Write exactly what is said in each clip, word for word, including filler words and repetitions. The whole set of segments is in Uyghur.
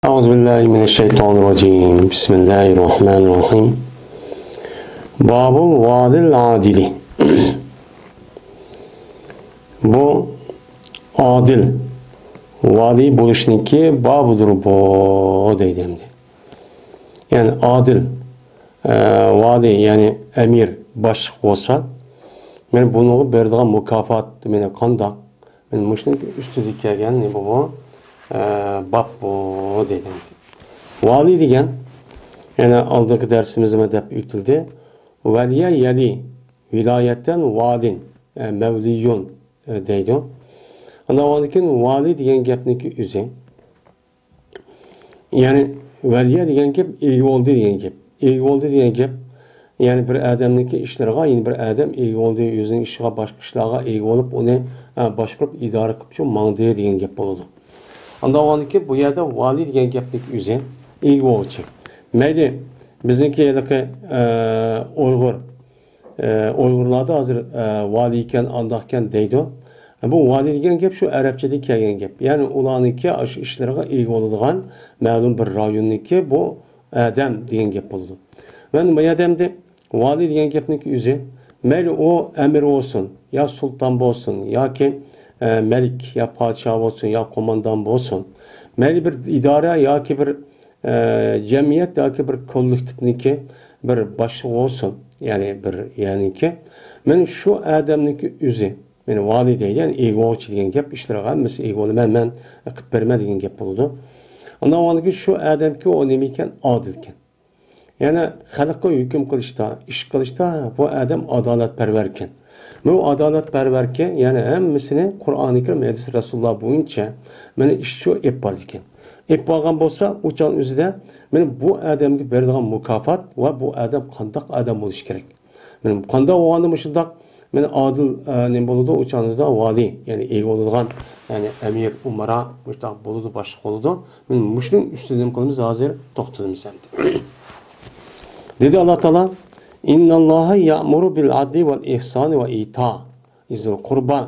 أعوذ بالله من الشيطان الرجيم. بسم الله الرحمن الرحيم. باب الوالي العادل. بۇ ئادىل ۋالىي بولۇشنىڭكى بابىدۇر بۇ دەيدۇ ئەمدى. يەنى ئادىل، ئە، ۋالىي، يەنى ئەمىر، باشلىق بولسا، مەن بۇنىڭغا بېرىدىغان مۇكاپات مېنى قانداق؟ مەن مۇشۇنىڭ ئۈستىدە كەلگەن نېمە بۇ؟ ئە، باب بۇ دەيدۇ ئەمدى. ۋالىي دېگەن، يەنە ئالدىنقى دەرسىمىزدىمۇ دەپ ئۆتۈلدى. ۋەلىيە يەلى، ۋىلايەتەن ۋالىن، ئە، مەۋلىيۇن، ئە، دەيدۇ. ئاندىن كېيىن ۋالىي دېگەن گەپنىڭكى ئۆزى. يەنى ۋەلىيە دېگەن گەپ ئىگە بولدى دېگەن گەپ. ئىگە بولدى دېگەن گەپ، يەنى بىر ئادەمنىڭكى ئىشلىرىغا يەنە بىر ئادەم ئىگە بولدى، ئۆزىنىڭ ئىشىغا، باشقا ئىشلارغا ئىگە بولۇپ، ئۇنى، ئە، باشقۇرۇپ، ئىدارە قىلىپچۇ ماڭدى دېگەن گەپ بولىدۇ. ئاندىن كېيىن بۇ يەردە ۋالىي دېگەن گەپنىڭ ئۆزى ئىگە بولغۇچى. مەيلى، بىزنىڭكى ھېلىقى، ئە، ئۇيغۇر، ئە، ئۇيغۇرلاردا ھازىر، ئە، ۋالىيكەن، ئانداقكەن دەيدۇ. بۇ ۋالىي دېگەن گەپ شۇ ئەرەبچىدىن كەلگەن گەپ. يەنى ئۇلارنىڭكى ئاشۇ ئىشلىرىغا ئىگە بولىدىغان مەلۇم بىر رايوننىڭكى بۇ ئادەم دېگەن گەپ بولىدۇ. مەن بۇ يەردە ئەمدى ۋالىي دېگەن گەپنىڭكى ئۆزى، مەيلى ئۇ ئەمىر بولسۇن، يا سۇلتان بولسۇن، ياكى، ئە، مەلىك، يا پادىشاھ بولسۇن، يا قوماندان بولسۇن، مەيلى بىر ئىدارە ياكى بىر، ئە، جەمئىيەت ياكى بىر كوللېكتىپنىڭكى بىر باشلىقى بولسۇن، يەنى بىر يەرنىڭكى، مەن شۇ ئادەمنىڭكى ئۆزى، مەن ۋالىي دەيدۇ، يەنى ئىگە بولغۇچى دېگەن گەپ، ئىشلىرىغا ھەممىسى ئىگە بولىمەن، مەن قىلىپ بېرىمەن دېگەن گەپ بولىدۇ. ئاندىن كېيىن شۇ ئادەمكى ئۇ نېمە ئىكەن؟ ئادىل ئىكەن. يەنى خەلققە ھۆكۈم قىلىشتا، ئىش قىلىشتا بۇ ئادەم ئادالەتپەرۋەر ئىكەن. بۇ ئادالەتپەرۋەركەن، يەنى ھەممىسىنى قۇرئانى كەرىم، ھەدىس رەسۇلۇللا بويىچە مانا ئىشچۇ ئېلىپ بارىدىكەن. ئېلىپ بارغان بولسا، ئۇ چاغنىڭ ئۆزىدە مانا بۇ ئادەمگە بېرىدىغان مۇكاپات ۋە بۇ ئادەم قانداق ئادەم بولۇشى كېرەك. مانا قانداق بولغاندا مۇشۇنداق مانا ئادىل، ئە، نېمە بولىدۇ؟ ئۇ چاغدا ۋالىي، يەنى ئىگە بولىدىغان، يەنى ئەمىر، ئۇمارا، مۇشۇنداق بولىدۇ، باشلىق بولىدۇ. مانا مۇشۇنىڭ ئۈستىدە نېمە قىلىمىز؟ ھازىر توختىلىمىز ئەمدى. دېدى ئاللا تائالا، «إن الله يأمر بالعدل والإحسان وإيتاء ذي القربى»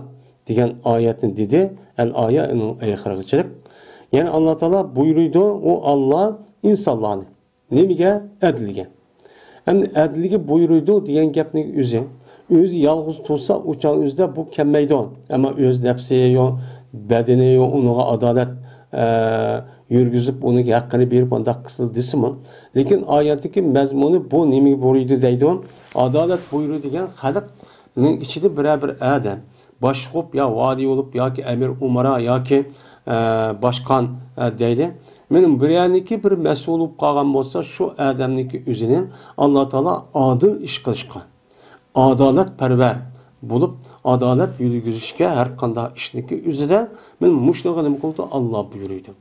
دېگەن ئايەتنى دېدى. ئەل ئايە، ئۇنىڭ ئاخىرىغىچىلىك. يەنى ئاللا تائالا بۇيرۇيدۇ، ئۇ ئاللا ئىنسانلارنى. نېمىگە؟ ئەدىلگە. ئەمدى ئەدىلگە بۇيرۇيدۇ دېگەن گەپنىڭ ئۆزى، ئۆزى يالغۇز تۇرسا، ئۇ چاغنىڭ ئۆزىدە بۇ كەلمەيدۇ. ئەمما ئۆز نەپسى يو، بەدىنى يو، ئۇنىڭغا ئادالەت، ئە، يۈرگۈزۈپ، ئۇنىڭ ھەققىنى بېرىپ، ئۇنداق قىلسا دېسىمۇ. لېكىن ئايەتتىكى مەزمۇنى بۇ نېمىگە بۇيرۇيدۇ دەيدۇ. ئادالەت بۇيرۇيدۇ دېگەن خەلق نىڭ ئىچىدە بىرەر بىر ئادەم باشلىق بولۇپ يا ۋالىي بولۇپ ياكى ئەمىر ئۇمارا ياكى، ئە، باشقان، ئە، دەيلى. مېنىڭ بىرەرنىڭكى بىر مەسئۇل بولۇپ قالغان بولسا، شۇ ئادەمنىڭكى ئۆزىنى ئاللا تائالا ئادىل ئىش قىلىشقا، ئادالەتپەرۋەر بولۇپ، ئادالەت يۈرگۈزۈشكە ھەر قانداق ئىشنىڭكى ئۆزىدە مېنىڭ مۇشۇنىڭغا نېمە قىلىدۇ؟ ئاللا بۇيرۇيدۇ.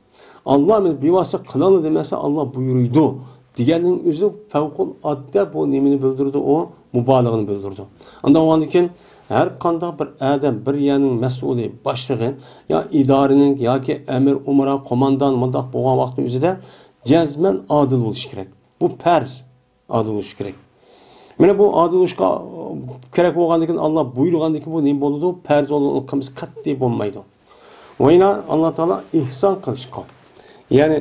ئاللا مېنى بىۋاسىتە قىلىڭلار دېمەسە، ئاللا بۇيرۇيدۇ دېگەننىڭ ئۆزى پەۋقۇلئاددە بۇ نېمىنى بىلدۈرىدۇ؟ ئۇ مۇبالىغىنى بىلدۈرىدۇ. ئاندىن ئۇنىڭدىن كېيىن ھەر قانداق بىر ئادەم، بىر يەرنىڭ مەسئۇلى، باشلىقى يا ئىدارىنىڭ ياكى ئەمىر ئۇمارا، قوماندان مۇنداق بولغان ۋاقىتنىڭ ئۆزىدە جەزمەن ئادىل بولۇشى كېرەك. بۇ پەرز. ئادىل بولۇشى كېرەك. مانا بۇ ئادىل بولۇشقا كېرەك بولغاندىن كېيىن، ئاللا بۇيرۇغاندىن كېيىن بۇ نېمە بولىدۇ؟ پەرز بولىدۇ، ئۇنى قىلمىسا قەتئىي بولمايدۇ. ۋە يەنە ئاللا تائالا ئېھسان قىلىشقا، يەنى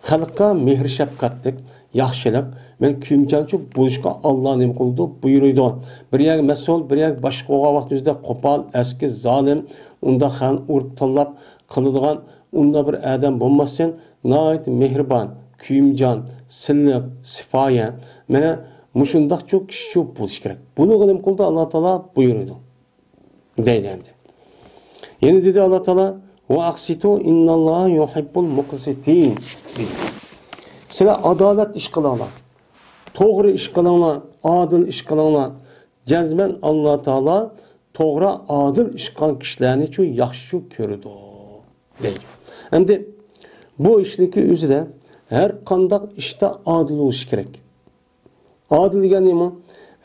خەلققە مېھىر شەپقەتلىك، ياخشىلىق، مانا كۆيۈمچانچۇ بولۇشقا ئاللا نېمە قىلىدۇ؟ بۇيرۇيدۇ. بىر يەرگە مەسئۇل، بىر يەرگە باشلىق بولغان ۋاقتىمىزدا قوپال، ئەسكى، زالىم، ئۇنداق خەن ئۇرۇپ تىللاپ قىلىدىغان ئۇنداق بىر ئادەم بولماسسەن، ناھايىتى مېھرىبان، كۆيۈمجان، سىلىق، سىپايە، مانا مۇشۇنداقچۇ كىشىچۇ بولۇش كېرەك. بۇنىڭغا نېمە قىلدى؟ ئاللا تائالا بۇيرۇيدۇ. دەيدۇ ئەمدى. يەنە دېدى ئاللا تائالا، «وأقسطوا إن الله يحب المقسطين» دېدى. سىلەر ئادالەت ئىش قىلىڭلار، توغرا ئىش قىلىڭلار، ئادىل ئىش قىلىڭلار. جەزمەن ئاللا تائالا توغرا، ئادىل ئىش قىلغان كىشىلەرنىچۇ ياخشىچۇ كۆرىدۇ، دەيدۇ. ئەمدى بۇ ئىشنىڭكى ئۆزىدە ھەر قانداق ئىشتا ئادىل بولۇش كېرەك. ئادىل دېگەن نېمە؟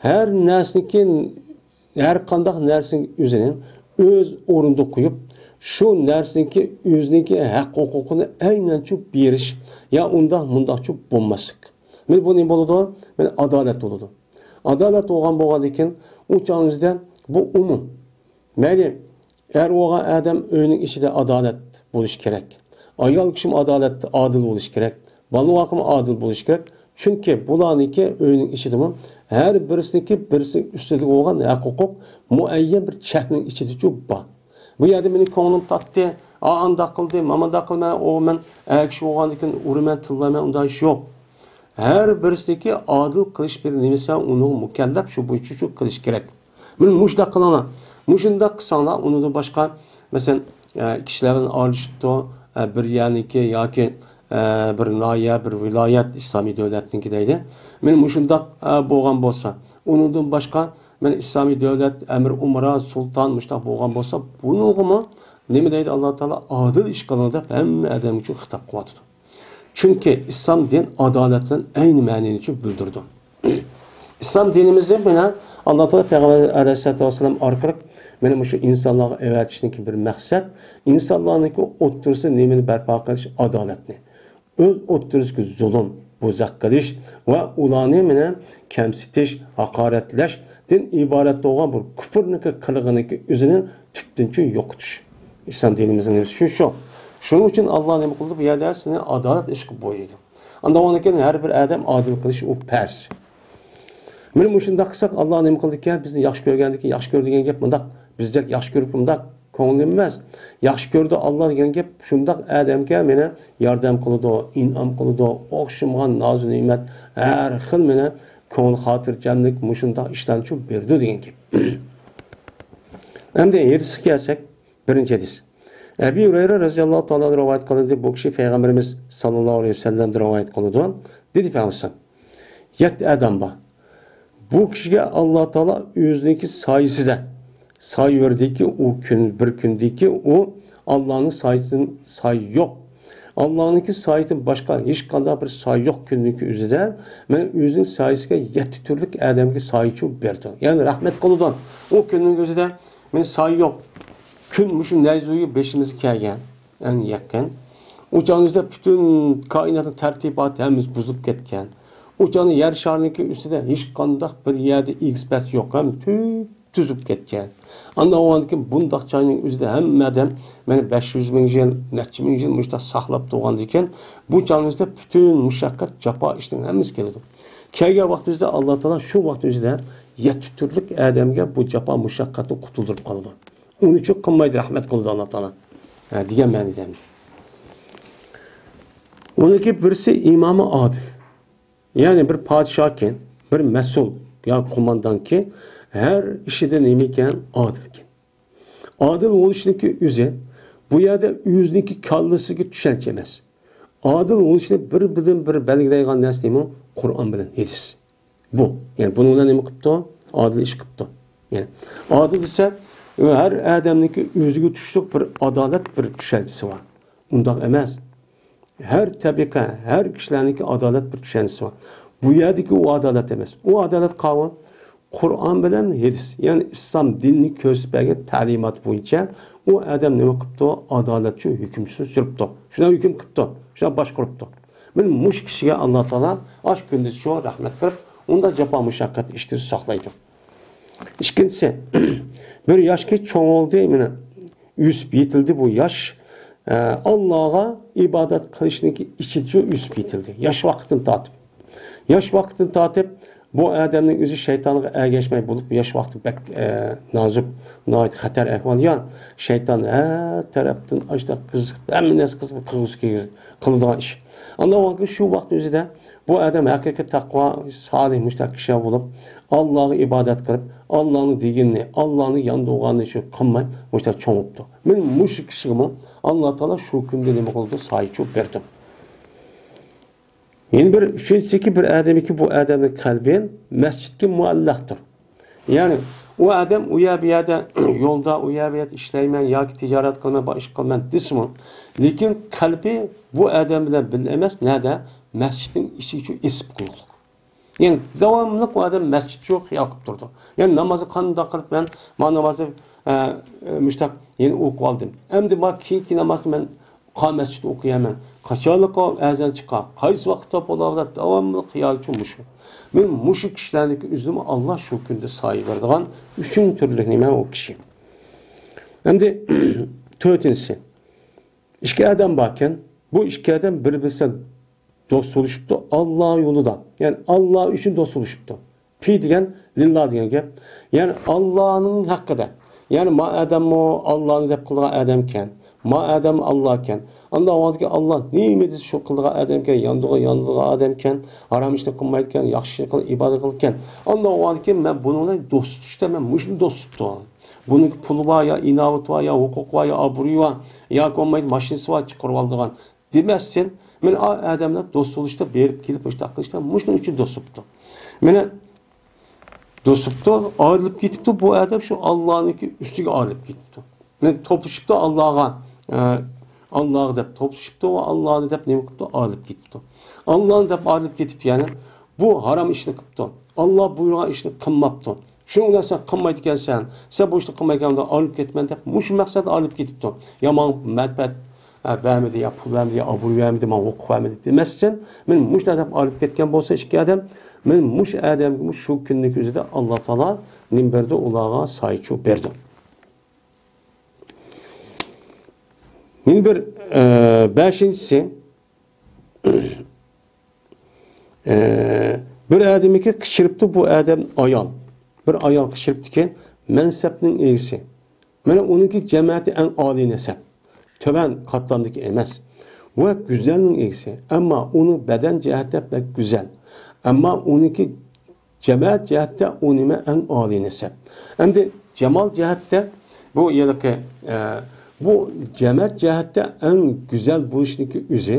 ھەر نەرسىنىڭكى، ھەر قانداق نەرسىنىڭ ئۆزىنى ئۆز ئورنىدا قويۇپ، شۇ نەرسىنىڭكى ئۆزىنىڭكى ھەق ھوقۇقىنى ئەينەنچۇ بېرىش يا ئۇنداق مۇنداقچۇ بولماسلىق. مانا بۇ نېمە بولىدۇ؟ مانا ئادالەت بولىدۇ. ئادالەت بولغان بولغاندىكىن، ئۇ چاغنىڭىزدا بۇ ئومۇم. مەيلى، ئەر بولغان ئادەم ئۆينىڭ ئىچىدە ئادالەت بولۇشى كېرەك. ئايال كىشىمۇ ئادالەتتە ئادىل بولۇشى كېرەك. بالىلارغىمۇ ئادىل بولۇشى كېرەك. چۈنكى بۇلارنىڭكى ئۆينىڭ ئىچىدىمۇ ھەر بىرسىنىڭكى بىرسىنىڭ ئۈستىدە بولغان ھەق-ھوقۇق مۇئەييەن بىر چەكنىڭ ئىچىدىچۇ بار. بۇ يەردە مېنىڭ كۆڭلۈم تارتتى، ئا، ئانداق قىلدى، مامانداق قىلدى، مەن ئۇ، مەن ئەر كىشى بولغاندىكىن ئۇرىمەن، تىللايمەن، ئۇنداق ئىش يوق. ھەر بىرسىنىڭكى ئادىل قىلىش بىر نېمىسى، ئۇنىڭغا مۇكەللەپ، شۇ بويىچە شۇ قىلىش كېرەك. مانا مۇشۇنداق قىلىڭلار. مۇشۇنداق قىلساڭلار، ئۇنىڭدىن باشقا، مەسىلەن، ئە، كىشىلەر بىلەن ئارىلىشىپتۇ، ئە، بىر يەرنىڭكى ياكى، ئە، بىر ناھىيە، بىر ۋىلايەت ئىسلامىي دۆلەتنىڭكى دەيدۇ. مانا مۇشۇنداق، ئە، بولغان بولسا، ئۇنىڭدىن باشقا، مانا ئىسلامىي دۆلەت ئەمىر ئۇمرا، سۇلتان مۇشۇنداق بولغان بولسا، بۇنىڭغىمۇ نېمە دەيدۇ ئاللا تائالا؟ ئادىل ئىش قىلىڭ دەپ ھەممە ئادەمگە خىتاب قىلىۋاتىدۇ. چۈنكى ئىسلام دىن ئادالەت بىلەن ئەينى مەنىنى بىلدۈرىدۇ. ئىسلام دىنىمىزنى مانا ئاللا تائالا پەيغەمبەر ئەلەيھىسسالاتۇ ۋەسسالام ئارقىلىق مانا مۇشۇ ئىنسانلارغا ئەۋەتىشنىڭكى بىر مەقسەت، ئىنسانلارنىڭكى ئوتتۇرىسىدا نېمىنى بەرپا قىلىش؟ ئادالەتنى. ئۆز ئوتتۇرىسىدىكى زۇلۇم، بۇزاق قىلىش ۋە ئۇلارنى مانا كەمسىتىش، ھاقارەتلەشتىن ئىبارەت بولغان بىر كۇپۇرنىڭكى قىلىقىنىڭكى ئۆزىنى تۈپتىنچۇ يوقىتىش. ئىسلام دىنىمىزنىڭ نېمىسى شۇ، شۇ. شۇنىڭ ئۈچۈن ئاللا نېمە قىلدى؟ بۇ يەردە سېنى ئادالەت ئىشقا بۇيرۇيدۇ. ئاندىن ئۇنىڭ كېيىن ھەر بىر ئادەم ئادىل قىلىش ئۇ پەرز. مانا مۇشۇنداق قىلساق، ئاللا نېمە قىلىدىكەن؟ بىزنى ياخشى كۆرگەندىكىن، ياخشى كۆرىدىگەن گەپ مۇنداق. بىزدەك ياخشى كۆرۈپ مۇنداق كۆڭلىمىز ياخشى كۆرىدۇ ئاللا دېگەن گەپ شۇنداق ئادەمگە مانا ياردەم قىلىدۇ، ئىنئام قىلىدۇ، ئوخشىمىغان نازۇ نېمەت، ھەر خىل مانا كۆڭۈل خاتىرجەملىك مۇشۇنداق ئىشلارنى شۇ بېرىدۇ دېگەن گەپ. ئەمدى ھەدىسكە كەلسەك، بىرىنچى ھەدىس. ئەبى ھۇرەيرە رەزىياللاھۇ تائالا ئەنھۇ رىۋايەت قىلىندى، بۇ كىشى پەيغەمبىرىمىز ساللاللاھۇ ئەلەيھى ۋەسەللەمدىن رىۋايەت قىلىدۇ، دېدى پەيغەمبەر، يەتتە ئادەم بار. بۇ كىشىگە ئاللا تائالا ئۆزىنىڭكى سايىسىدە سايە بېرىدىكى، ئۇ كۈن، بىر كۈندىكى ئۇ ئاللانىڭ سايىسىدىن سايە يوق. ئاللانىڭكى سايىسىدىن باشقا ھېچقانداق بىر سايە يوق كۈننىڭكى ئۆزىدە مانا ئۆزىنىڭ سايىسىگە يەتتە تۈرلۈك ئادەمگە سايە چۇ بېرىدۇ. يەنى رەھمەت قىلىدۇ. ئۇ كۈننىڭ ئۆزىدە مانا سايە يوق. كۈن مۇشۇ نەيزىۋى بېشىمىزغا كەلگەن. ئەڭ يېقىن. ئۇ چاغنىڭ ئۆزىدە پۈتۈن كائىناتنىڭ تەرتىپاتى ھەممىسى بۇزۇلۇپ كەتكەن. ئۇ چاغنىڭ يەر شارىنىڭكى ئۈستىدە ھېچقانداق بىر يەردە ئېگىز پەس يوق، ھەم تۈپ تۈزۈپ كەتكەن. ئاندىن ئۇنىڭدىن كېيىن بۇنداق چاغنىڭ ئۆزىدە ھەممە ئادەم مانا بەش يۈز مىڭ يىل، نەچچە مىڭ يىل مۇشۇنداق ساقلاپ تۇرغاندىن كېيىن، بۇ چاغنىڭ ئۆزىدە پۈتۈن مۇشەققەت، جاپا ئىشنىڭ ھەممىسى كېلىدۇ. كەلگەن ۋاقتىمىزدا ئاللا تائالا شۇ ۋاقىت ئۆزىدە يەتتە تۈرلۈك ئادەمگە بۇ جاپا مۇشەققەتتىن قۇتۇلدۇرۇپ قالىدۇ. ئۇنى چۈ قىلمايدۇ، رەھمەت قىلىدۇ ئاللا تائالا. ھە، دېگەن مەنىدە ئەمدى. ئۇنىڭكى بىرسى ئىمامى ئادىل. يەنى بىر پادىشاھكەن، بىر مەسئۇل يا قوماندانكى، ھەر ئىشىدا نېمىكەن؟ ئادىلكەن. ئادىل بولۇشنىڭكى ئۆزى بۇ يەردە ئۆزىنىڭكى كاللىسىگە چۈشەنچە ئەمەس. ئادىل بولۇشنى بىر-بىرىدىن بىر بەلگىلەيدىغان نەرسە نېمە؟ قۇرئان بىلەن ھەدىس. بۇ. يەنى بۇنىڭ بىلەن نېمە قىپتۇ؟ ئادىل ئىش قىپتۇ. يەنى ئادىل دېسە، ھەر ئادەمنىڭكى ئۆزىگە تۇشلۇق بىر ئادالەت، بىر چۈشەنچىسى بار. ئۇنداق ئەمەس. ھەر تەبىقە، ھەر كىشىلەرنىڭكى ئادالەت بىر چۈشەنچىسى بار. بۇ يەردىكى ئۇ ئادالەت ئەمەس. ئۇ ئادالەت قاۋۇ قۇرئان بىلەن ھەدىس، يەنى ئىسلام دىنىنى كۆرسىتىپ بەرگەن تەلىمات بويىچە ئۇ ئادەم نېمە قىپتۇ؟ ئادالەتچۇ ھۆكۈمچىسىنى سۈرۈپتۇ. شۇنداق ھۆكۈم قىپتۇ، شۇنداق باشقۇرۇپتۇ. مانا مۇشۇ كىشىگە ئاللا تائالا ئاشۇ كۈندە شۇ رەھمەت قىلىپ، ئۇنداق جاپا مۇشەققەت ئىشتىن ساقلايدۇ. ئىككىنچىسى، بىر ياشكى چوڭ بولدى، مانا ئۆسۈپ يېتىلدى بۇ ياش. ئە، ئاللاغا ئىبادەت قىلىشنىڭكى ئىچىدىچۇ ئۆسۈپ يېتىلدى. ياش ۋاقتىدىن تارتىپ. ياش ۋاقتىدىن تارتىپ بۇ ئادەمنىڭ ئۆزى شەيتانغا ئەگەشمەي بولۇپ، ياش ۋاقتى بەك، ئە، نازۇك، ناھايىتى خەتەر ئەھۋال يا. شەيتان ھەر تەرەپتىن ئاشۇنداق قىزىق، ھەممە نەرسە قىزىق، قىلغۇسى كېلىدىغان ئىش. ئاندىن شۇ ۋاقىت ئۆزىدە بۇ ئادەم ھەقىقىي تەقۋا، سالىھ، مۇشتاق كىشى بولۇپ، ئاللاغا ئىبادەت قىلىپ، ئاللانىڭ دېگىنىنى، ئاللانىڭ ياندۇرغاننى شۇ قىلماي، مۇشتاق چوڭ بوپتۇ. مانا مۇشۇ كىشىگىمۇ ئاللا تائالا شۇ كۈندە نېمە قىلدى؟ سايە چۇ بەردى. يەنە بىر، ئۈچىنچىسىكى، بىر ئادەمكى بۇ ئادەمنىڭ قەلبى مەسچىتكە مۇئەللەقتۇر. يەنى ئۇ ئادەم ئۇ يەر بۇ يەردە يولدا، ئۇ يەر بۇ يەردە ئىشلەيمەن ياكى تىجارەت قىلىمەن، باشقا ئىش قىلىمەن دېسىمۇ، لېكىن قەلبى بۇ ئادەم بىلەن بىللە ئەمەس، نەدە؟ مەسچىتنىڭ ئىچىگە ئېسىپ قويۇقلۇق. يەنى داۋاملىق ئۇ ئادەم مەسچىت شۇ خىيال قىلىپ تۇرىدۇ. يەنى نامازنى قانداق قىلىپ مەن مانا نامازنى، ئە، ئە، مۇشتاق يەنە ئوقۇپ ئالدىم. ئەمدى ما كېيىنكى نامازنى مەن قا مەسچىتتە ئوقۇيمەن. قاچانلىقى ئەزان چىقار، قايسى ۋاقىتتا بولار دەپ داۋاملىق خىيالچۇ مۇشۇ. مەن مۇشۇ كىشىلەرنىڭكى ئۆزىنىمۇ ئاللا شۇ كۈندە سايە بېرىدىغان ئۈچىنچى تۈرلۈك نېمە ئۇ كىشى. ئەمدى تۆتىنچىسى. ئىككى ئادەم باركەن، بۇ ئىككى ئادەم بىر-بىرسى بىلەن دوست بولۇشۇپتۇ، ئاللا يولىدا. يەنى ئاللا ئۈچۈن دوست بولۇشۇپتۇ. پى دېگەن لىللا دېگەن گەپ. يەنى ئاللانىڭ ھەققىدە. يەنى ما ئادەممۇ ئاللانى دەپ قىلىدىغان ئادەمكەن. ما ئادەم ئاللاكەن. ئانداق ۋاقىتتىكى ئاللا نېمە دېسە شۇ قىلىدىغان ئادەمكەن، ياندۇرغان ياندۇرغان ئادەمكەن، ھارام ئىشنى قىلمايدىكەن، ياخشى ئىشنى قىلىپ ئىبادەت قىلىدىكەن. ئانداق ۋاقىتتىكى مەن بۇنىڭ بىلەن دوست تۇتۇشتا مەن مۇشۇنى دوست تۇتتۇم. بۇنىڭكى پۇلى بار، يا ئىناۋىتى بار، يا ھوقۇقى بار، يا ئابرۇيى بار، ياكى بولمايدۇ ماشىنىسى بار، چىقىرىۋالىدىغان. دېمەسسەن، مانا ئا ئادەملەر دوست بولۇشتا، بېرىپ كېلىپ مۇشۇنداق قىلىشتا مۇشۇنىڭ ئۈچۈن دوست بوپتۇ. مانا دوست بوپتۇ، ئايرىلىپ كېتىپتۇ، بۇ ئادەم شۇ ئاللانىڭكى ئۈستىگە ئايرىلىپ كېتىپتۇ. مانا توپلىشىپتۇ ئاللاغا، ئە، ئاللاغا دەپ توپلىشىپتۇ ۋە ئاللانى دەپ نېمە قىپتۇ؟ ئايرىلىپ كېتىپتۇ. ئاللانى دەپ ئايرىلىپ كېتىپ يەنە بۇ ھارام ئىشنى قىپتۇ. ئاللا بۇيرۇغان ئىشنى قىلماپتۇ. شۇنىڭ بىلەن سەن قىلمايدىكەنسەن، سەن بۇ ئىشنى قىلمايدىكەن، ئايرىلىپ كېتىمەن دەپ مۇشۇ مەقسەتتە ئايرىلىپ كېتىپتۇ. يا ماڭا مەنپەئەت، ئە، بەرمىدى، يا پۇل بەرمىدى، يا ئابرۇي بەرمىدى، ماڭا ھوقۇق بەرمىدى دېمەستىن، مانا مۇشۇنداق دەپ ئايرىلىپ كەتكەن بولسا ئىككى ئادەم، مانا مۇشۇ ئادەمگە شۇ كۈننىڭ ئۆزىدە ئاللا تائالا نېمە بەردى؟ ئۇلارغا سايىچۇ بەردى. يەنە بىر، ئە، بەشىنچىسى، ئە، بىر ئادەمگە قىچىرىپتۇ، بۇ ئادەم ئايال. بىر ئايال قىچىرىپتىكەن، مەنسەپنىڭ ئىگىسى. مانا ئۇنىڭكى جەمەتى ئەڭ ئالىي نەسەب، تۆۋەن قاتلامدىكى ئەمەس. ۋە گۈزەلنىڭ ئىگىسى. ئەمما ئۇنىڭ بەدەن جەھەتتە بەك گۈزەل. ئەمما ئۇنىڭكى جەمەت جەھەتتە ئۇ نېمە؟ ئەڭ ئالىي نەسەب. ئەمدى جامال جەھەتتە بۇ ھېلىقى، ئە، بۇ جەمەت جەھەتتە ئەڭ گۈزەل بولۇشنىڭكى ئۆزى.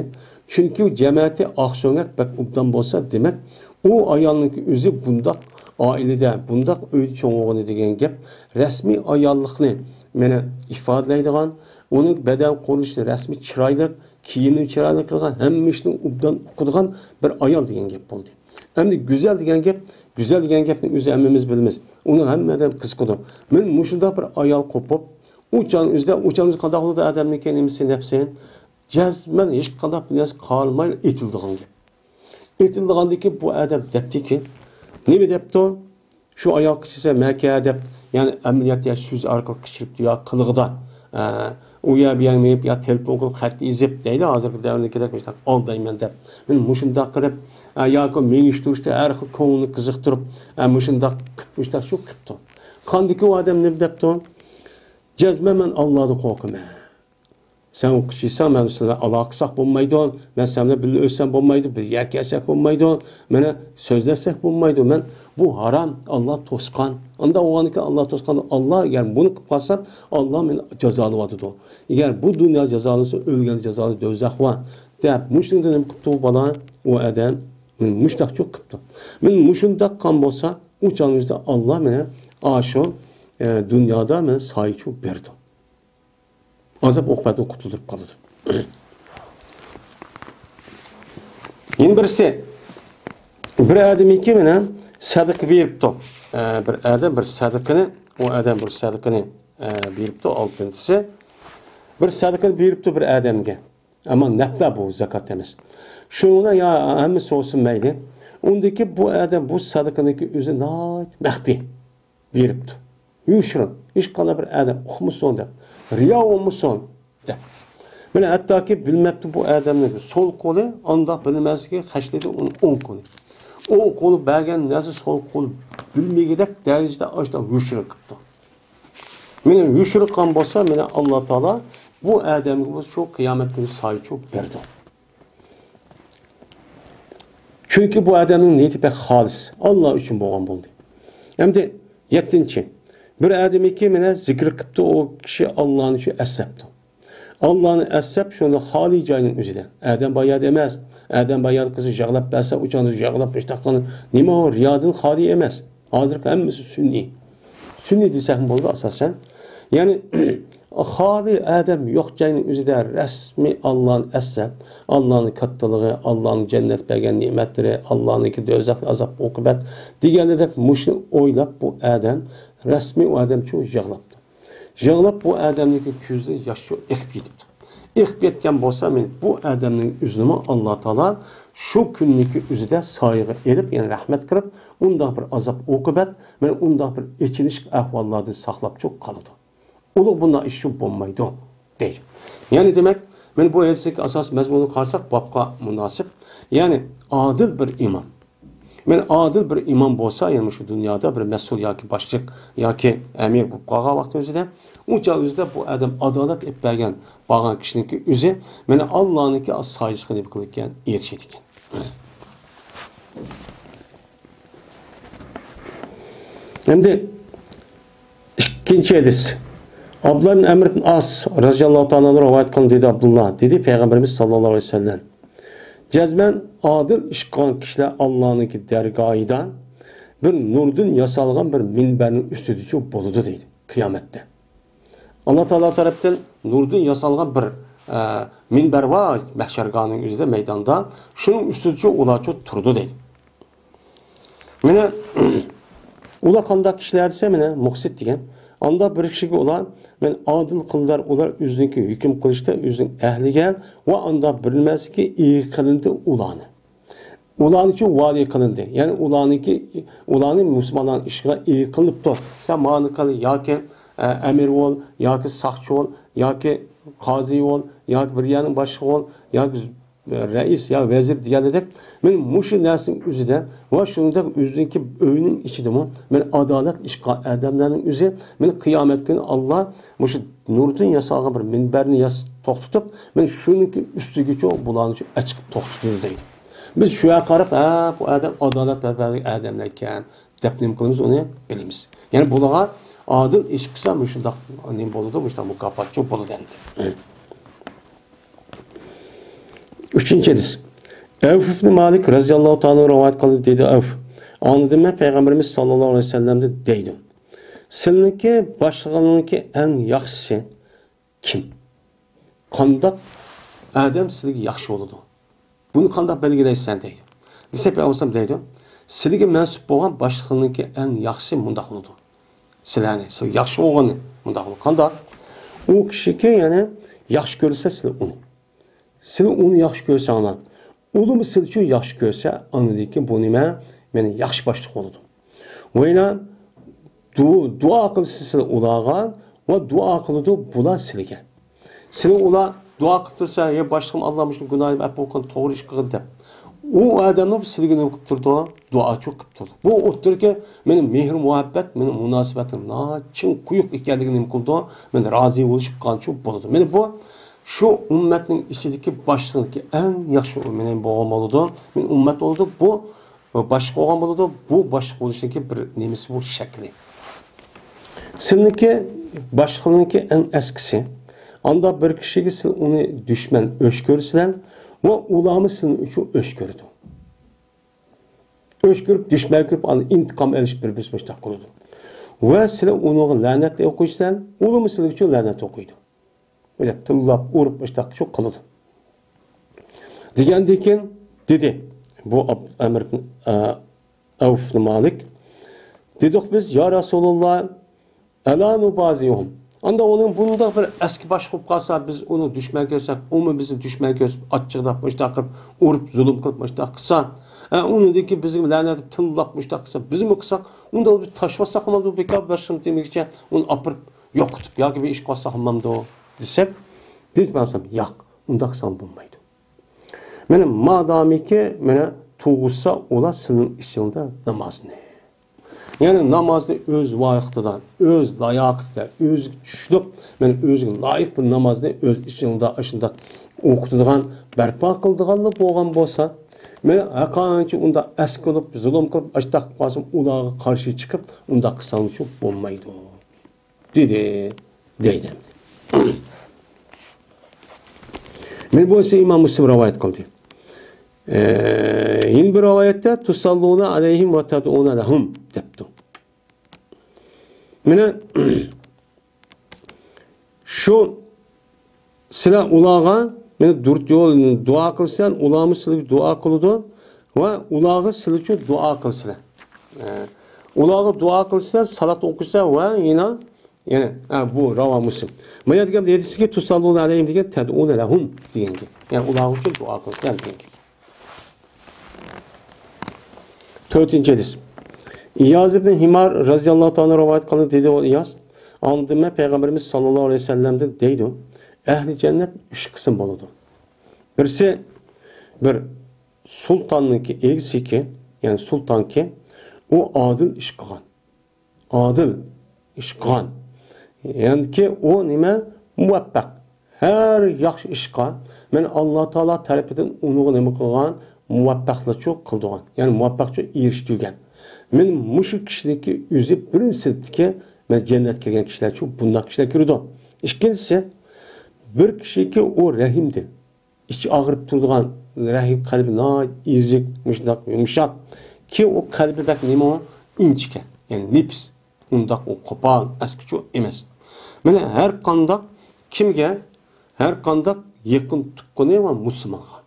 چۈنكى جەمەتى ئاق سۆڭەك بەك ئوبدان بولسا، دېمەك، ئۇ ئايالنىڭكى ئۆزى بۇنداق ئائىلىدە، بۇنداق ئۆيدە چوڭ بولغىنى دېگەن گەپ رەسمىي ئاياللىقنى مانا ئىپادىلەيدىغان، ئۇنىڭ بەدەن قۇرۇلۇشىنى رەسمىي چىرايلىق، كىيىمىنى چىرايلىق قىلغان، ھەممە ئىشنى ئوبدان ئۇقىدىغان بىر ئايال دېگەن گەپ بولدى. ئەمدى گۈزەل دېگەن گەپ، گۈزەل دېگەن گەپنى ئۆزى ھەممىمىز بىلىمىز. ئۇنى ھەممە ئادەم قىزىقىدۇ. مانا مۇشۇنداق بىر ئايال قوپۇپ، ئۇ چاغنىڭ ئۆزىدە، ئۇ چاغنىڭ ئۆزىدە قانداق بولىدۇ ئادەمنىڭكى نېمىسى، نەپسى؟ جەزمەن ھېچقانداق بىر نەرسە قالماي ئېتىلىدىغان گەپ. ئېتىلىدىغاندىكىن بۇ ئادەم دەپتىكى، نېمە دەپتۇ؟ شۇ ئايال قىچىسى مەكە دەپ، يەنى ئەمەلىيەتتە يا سۆز ئارقىلىق قىچىرىپتۇ، يا قىلىقىدا، ئە، ئۇ يەر بۇ يەرگە مېڭىپ، يا تېلېفون قىلىپ خەت يېزىپ دەيدۇ، ھازىرقى دەۋردىكىدەك مۇشۇنداق ئالدايمەن دەپ. مانا مۇشۇنداق قىلىپ، ئە، ياكى مېڭىشتۈرۈشتە ھەر خىل كۆڭلىنى قىزىقتۇرۇپ، ئە، مۇشۇنداق قىپ، مۇشۇنداق شۇ قىپتۇ. قاندىكى ئۇ ئادەم نېمە دەپتۇ؟ جەزمەن مەن ئاللادىن قورقىمەن. سەن ئوقۇش يېسەڭ، مەن سەن بىلەن ئالاقە قىلساق بولمايدۇ، مەن سەن بىلەن بىللە ئۆتسەم بولمايدۇ، بىر يەرگە كەلسەك بولمايدۇ، مانا سۆزلەشسەك بولمايدۇ. مەن بۇ ھارام، ئاللا توسقان. ئانداق بولغاندىكىن ئاللا توسقان، ئاللا ئەگەر بۇنى قىلىپ قالسام، ئاللا مېنى جازالىۋاتىدۇ. ئەگەر بۇ دۇنيا جازالىسا، ئۆلگەندە جازالىنىدۇ، دوزاخ بار، دەپ، مۇشۇنىڭدىن نېمە قىپتۇ بالا، ئۇ ئادەم؟ مانا مۇشۇنداق چوق قىپتۇ. مانا مۇشۇنداق قىلغان بولسا، ئۇ چاغنىڭ ئۆزىدە ئاللا مانا ئاشۇ، ئە، دۇنيادا مانا سايىچۇ بېرىدۇ. ئازاب ئوقۇبەتتىن قۇتۇلدۇرۇپ قالىدۇ. يەنە بىرسى، بىر ئادەمكى مانا سەدىقە بېرىپتۇ. ئە، بىر ئادەم بىر سەدىقىنى، ئۇ ئادەم بىر سەدىقىنى، ئە، بېرىپتۇ، ئالتىنچىسى. بىر سەدىقىنى بېرىپتۇ بىر ئادەمگە. ئەمما نەپلە بۇ، زاكات ئەمەس. شۇنىڭدا يا ھەممە سورىسۇن مەيلى. ئۇندىكى بۇ ئادەم بۇ سەدىقىنىڭكى ئۆزى ناھايىتى مەخپىي بېرىپتۇ. يوشۇرۇن، ھېچقانداق بىر ئادەم ئۇقمىسۇن دەپ، رىيا بولمىسۇن دەپ. مانا ھەتتاكى بىلمەپتۇ بۇ ئادەمنىڭ سول قولى ئانداق بىلمەسلىكى خەجلىدى ئۇنىڭ ئوڭ قولى. ئوڭ قولى بەرگەن نەرسە سول قول بىلمىگۈدەك دەرىجىدە ئاشۇنداق يوشۇرۇن قىپتۇ. مانا يوشۇرۇن قىلغان بولسا، مانا ئاللا تائالا بۇ ئادەمگە شۇ قىيامەت كۈنى سايىچۇ بېرىدۇ. چۈنكى بۇ ئادەمنىڭ نىيىتى بەك خالىس، ئاللا ئۈچۈن بولغان بولدى. ئەمدى يەتتىنچى، بىر ئادەمكى مانا زىكىر قىپتۇ، ئۇ كىشى ئاللانى شۇ ئەسلەپتۇ. ئاللانى ئەسلەپ، شۇنى خالىي جاينىڭ ئۆزىدە. ئادەم بار يەردە ئەمەس. ئادەم بار يەردە قىزى يىغلاپ بەرسە، ئۇ چاغدا يىغلاپ مۇشۇنداق قىلغان. نېمە ئۇ؟ رىيادىن خالىي ئەمەس. ھازىرقى ھەممىسى سۈنئىي. سۈنئىي دېسەكمۇ بولىدۇ ئاساسەن. يەنى خالىي ئادەم يوق جاينىڭ ئۆزىدە رەسمىي ئاللانى ئەسلەپ، ئاللانىڭ كاتتىلىقى، ئاللانىڭ جەننەت بەرگەن نېمەتلىرى، ئاللانىڭكى دوزاخ ئازاب ئوقۇبەت دېگەندەك مۇشۇنى ئويلاپ بۇ ئادەم، رەسمىي ئۇ ئادەم شۇ يىغلاپتۇ. يىغلاپ بۇ ئادەمنىڭكى كۆزىدىن ياش شۇ ئېقىپ كېتىپتۇ. ئېقىپ كەتكەن بولسا، مەن بۇ ئادەمنىڭ ئۆزىنىمۇ ئاللا تائالا شۇ كۈننىڭكى ئۆزىدە سايىغا ئېلىپ، يەنى رەھمەت قىلىپ، ئۇنداق بىر ئازاب ئوقۇبەت، مەن ئۇنداق بىر ئېچىنىشلىق ئەھۋاللاردىن ساقلاپ چوق قالىدۇ. ئۇلۇغ بۇنداق ئىش شۇ بولمايدۇ، دەيدۇ. يەنى دېمەك، مانا بۇ ھەدىستىكى ئاساسىي مەزمۇنىغا قارىساق، بابقا مۇناسىپ. يەنى ئادىل بىر ئىمام. مانا ئادىل بىر ئىمام بولسا، يەنى مۇشۇ دۇنيادا بىر مەسئۇل ياكى باشلىق ياكى ئەمىر بولۇپ قالغان ۋاقتىنىڭ ئۆزىدە، ئۇ چاغ ئۆزىدە بۇ ئادەم ئادالەت ئېلىپ بەرگەن، بارغان كىشىنىڭكى ئۆزى، مانا، ئاللانىڭكى سايىسىغا نېمە قىلىدىكەن؟ ئېرىشىدىكەن. ئەمدى ئىككىنچى ھەدىس. ئابدۇللا ئىبن ئەمر ئىبن ئاس رەزىياللاھۇ تائالا ئەنھۇ رىۋايەت قىلدى، دېدى ئابدۇللا، دېدى پەيغەمبىرىمىز ساللاللاھۇ ئەلەيھى ۋەسەللەم، جەزمەن ئادىل ئىش قىلغان كىشىلەر ئاللانىڭكى دەرگاھىدا بىر نۇردىن ياسالغان بىر مىنبەرنىڭ ئۈستىدىچۇ بولىدۇ، دەيدۇ، قىيامەتتە. ئاللا تائالا تەرەپتىن نۇردىن ياسالغان بىر، ئە، مىنبەر بار مەھشەرگاھنىڭ ئۆزىدە، مەيداندا. شۇنىڭ ئۈستىدىچۇ ئۇلارچۇ تۇرىدۇ، دەيدۇ. مانا، ئۇلار قانداق كىشىلەر دېسە، مانا، مۇقسىت دېگەن. ئاندا بىر كىشىگە ئۇلار، مانا، ئادىل قۇللار، ئۇلار ئۆزىنىڭكى ھۆكۈم قىلىشتا ئۆزىنىڭ ئەھلىگە ۋە ئاندا بىر نېمەسىگە ئىگە قىلىندى ئۇلارنى. ئۇلارنىچۇ ۋالىي قىلىندى. يەنى ئۇلارنىڭكى، ئۇلارنى مۇسۇلمانلارنىڭ ئىشىغا ئىگە قىلىنىپتۇ. سەن مانى قىل، ياكى، ئە، ئەمىر بول، ياكى ساقچى بول، ياكى قازى بول، ياكى بىر يەرنىڭ باشلىقى بول، ياكى رەئىس يا ۋەزىر دېگەندەك، مانا مۇشۇ نەرسىنىڭ ئۆزىدە ۋە شۇنىڭدەك ئۆزىنىڭكى ئۆيىنىڭ ئىچىدىمۇ، مانا ئادالەت ئىش قىلغان ئادەملەرنىڭ ئۆزى، مانا قىيامەت كۈنى ئاللا مۇشۇ نۇردىن ياسالغان بىر مىنبەرنى ياس-، توختىتىپ، مانا شۇنىڭكى ئۈستىگىچۇ بۇلارنىچۇ ئەچىقىپ توختىتىدۇ، دەيدۇ. بىز شۇ يەرگە قاراپ، ھە، بۇ ئادەم ئادالەت بەرگەن ئادەملەركەن دەپ نېمە قىلىمىز، ئۇنى بىلىمىز. يەنى بۇلارغا ئادىل ئىش قىلسا، مۇشۇنداق نېمە بولىدۇ، مۇشۇنداق مۇكاپاتچۇ بولىدۇ ئەمدى. ئۈچىنچى ھەدىس. ئەۋف ئىبن مالىك رەزىياللاھۇ تائالا رىۋايەت قىلدى، دېدى ئەۋف. ئاڭلىدىم مەن پەيغەمبىرىمىز ساللاللاھۇ ئەلەيھى ۋەسەللەمدىن، دەيدۇ. سىلىنىڭكى باشلىقىڭىزنىڭكى ئەڭ ياخشىسى كىم؟ قانداق ئادەم سىلىگە ياخشى بولىدۇ؟ بۇنى قانداق بەلگىلەيسەن دەيدۇ. دېسە پەيغەمبەر دەيدۇ، سىلىگە مەنسۇپ بولغان باشلىقىڭنىڭكى ئەڭ ياخشىسى مۇنداق بولىدۇ. سىلەرنى، سىلىگە ياخشى بولغىنى مۇنداق بولىدۇ. قانداق؟ ئۇ كىشىكى، يەنى ياخشى كۆرسە سىلى ئۇنى. سىلى ئۇنى ياخشى كۆرسەڭلار، ئۇلىمۇ سىلىچۇ ياخشى كۆرسە، ئاندىكىن بۇ نېمە؟ مېنى ياخشى باشلىق بولىدۇ. ۋەيلا دۇ-، دۇئا قىلسا سىلى ئۇلارغا ۋە دۇئا قىلىدۇ بۇلار سىلىگە. سىلى ئۇلار دۇئا قىلىپ تۇرسا، يا باشلىقىم، ئاللا مۇشۇ گۇناھىم ئەپۇ قىل، توغرا ئىش قىلغىن دەپ. ئۇ ئادەمنى سىلىگە نېمە قىلىپ تۇرىدۇ؟ دۇئاچۇ قىلىپ تۇرىدۇ. بۇ ئوتتۇرىكى مېنىڭ مېھىر مۇھەببەت، مېنىڭ مۇناسىۋەتنىڭ ناچىن قويۇق ئىكەنلىكىنى نېمە قىلىدۇ؟ مېنى رازى بولۇشۇپ قالغانچۇ بولىدۇ. مېنى بۇ شۇ ئۈممەتنىڭ ئىچىدىكى باشلىقىدىكى ئەڭ ياخشى مېنى بولغان بولىدۇ. مېنىڭ ئۈممەت بولىدۇ. بۇ باشلىق بولغان بولىدۇ. بۇ باشلىق بولۇشنىڭكى بىر نېمىسى، بۇ شەكلى. سىلنىڭكى باشلىقىڭنىڭكى ئەڭ ئەسكىسى. ئاندا بىر كىشىگە سىل ئۇنى دۈشمەن ئۆچ كۆرسىلەر ۋە ئۇلارمۇ سىلنى ئۈچۈن ئۆچ كۆرىدۇ. ئۆچ كۆرۈپ، دۈشمەن كۆرۈپ، ئاندىن ئىنتىقام ئېلىش بىر-بىرسى مۇشۇنداق قىلىدۇ. ۋە سىلەر ئۇنىڭغا لەنەت ئوقۇيسىلەر، ئۇلىمۇ سىلەر ئۈچۈن لەنەت ئوقۇيدۇ. ئۆلەپ، تىللاپ، ئۇرۇپ، مۇشۇنداق شۇ قىلىدۇ. دېگەندىن كېيىن دېدى، بۇ ئەب-، ئەمر ئىبن، ئە، ئەۋف ئىبن مالىك. دېدۇق بىز، يا رەسۇلاللا، ئەلا نۇبازىھۇم. ئاندا ئۇنىڭ بۇنداق بىر ئەسكى باش بولۇپ قالسا، بىز ئۇنى دۈشمەن كۆرسەك، ئۇمۇ بىزنى دۈشمەن كۆرسە، ئاچچىقىداپ مۇشۇنداق قىلىپ، ئۇرۇپ، زۇلۇم قىلىپ، مۇشۇنداق قىلسا، ئە، ئۇنىڭدىن كېيىن بىزگە لەنەت ئېتىپ، تىللاپ مۇشۇنداق قىلسا، بىزمۇ قىلساق، ئۇندا بىز تاشلىۋاتساق بولمامدۇ؟ بىكار بىر شۇنى دېمىگىچە ئۇنى ئاپىرىپ يوقىتىپ ياكى بىر ئىش قىلساق بولمامدۇ دېسەك، دېدى پەيغەمبەر، ياق، ئۇنداق قىلساڭ بولمايدۇ. مانا مادامىكى، مانا، تۇغۇشسا ئۇلار سىلىنىڭ ئىچىڭدە نامازنى، يەنى نامازنى ئۆز ۋاقتىدا، ئۆز لاياقىتىدە، ئۆزىگە چۈشلۈك، مانا، ئۆزىگە لايىق بىر نامازنى ئۆز ئىچىڭدە ئاشۇنداق ئوقۇتىدىغان، بەرپا قىلىدىغانلا بولغان بولسا، مانا، ھەرقانچە ئۇنداق ئەسكى بولۇپ، زۇلۇم قىلىپ، ئاشۇنداق قىلىپ قالسىمۇ، ئۇلارغا قارشى چىقىپ، ئۇنداق قىلساڭچۇ بولمايدۇ. دېدى، دەيدۇ ئەمدى. مانا بۇ ئىسى ئىمام مۇسلىم رىۋايەت قىلدى. ئە، يەنە بىر رىۋايەتتە، تۇساللۇنا ئەلەيھىم ۋە تەدئۇنا لەھۇم دەپتۇ. مانا شۇ سىلەر ئۇلارغا، مانا، دۇرۇت يول، دۇئا قىلسىلەر، ئۇلارمۇ سىلەرگە دۇئا قىلىدۇ ۋە ئۇلارغا سىلەرچۇ دۇئا قىلسىلەر. ئە، ئۇلارغا دۇئا قىلسىلەر، سالات ئوقۇسا ۋە يەنە، يەنە، ئە، بۇ راۋا مۇسلىم. مانا دېگەن ھەدىستىكى تۇساللۇنا ئەلەيھىم دېگەن تەدئۇنا لەھۇم دېگەن گەپ. يەنى ئۇلار ئۈچۈن دۇئا قىلسىلەر دېگەن گەپ. تۆتىنچى ھەدىس. ئىياز ئىبن ھىمار رەزىياللاھۇ تائالا رىۋايەت قىلدى، دېدى ئۇ ئىياز. ئاڭلىدىم مەن پەيغەمبىرىمىز ساللاللاھۇ ئەلەيھى ۋەسەللەمدىن دەيدۇ. ئەھلى جەننەت ئۈچ قىسىم بولىدۇ. بىرسى بىر سۇلتاننىڭكى ئىگىسىكى، يەنى سۇلتانكى، ئۇ ئادىل ئىش قىلغان. ئادىل ئىش قىلغان. يەنىكى ئۇ نېمە؟ مۇۋەپپەق. ھەر ياخشى ئىشقا مەن ئاللا تائالا تەرىپىدىن ئۇنىڭغا نېمە قىلغان؟ مۇۋەپپەقلىقچۇ قىلدۇرغان. يەنى مۇۋەپپەقچۇ ئېرىشتۈرگەن. مەن مۇشۇ كىشىنىڭكى ئۆزى بىرىنچى سىنىپتىكى مەن جەننەتكە كىرگەن كىشىلەرچۇ بۇنداق كىشىلەر كىرىدۇ. ئىككىنچىسى، بىر كىشىكى ئۇ رەھىمدىل. ئىچى ئاغرىپ تۇرىدىغان، رەھىم قەلبى ناھايىتى ئېزىك، مۇشۇنداق يۇمشاق. كى ئۇ قەلبى بەك نېمە ئۇ؟ ئىنچىكەن، يەنى نېپىز. ئۇنداق ئۇ قوپال، ئەسكىچۇ ئەمەس. مانا ھەر قانداق كىمگە، ھەر قانداق يېقىن تۇغقىنى ۋە مۇسۇلمانغا.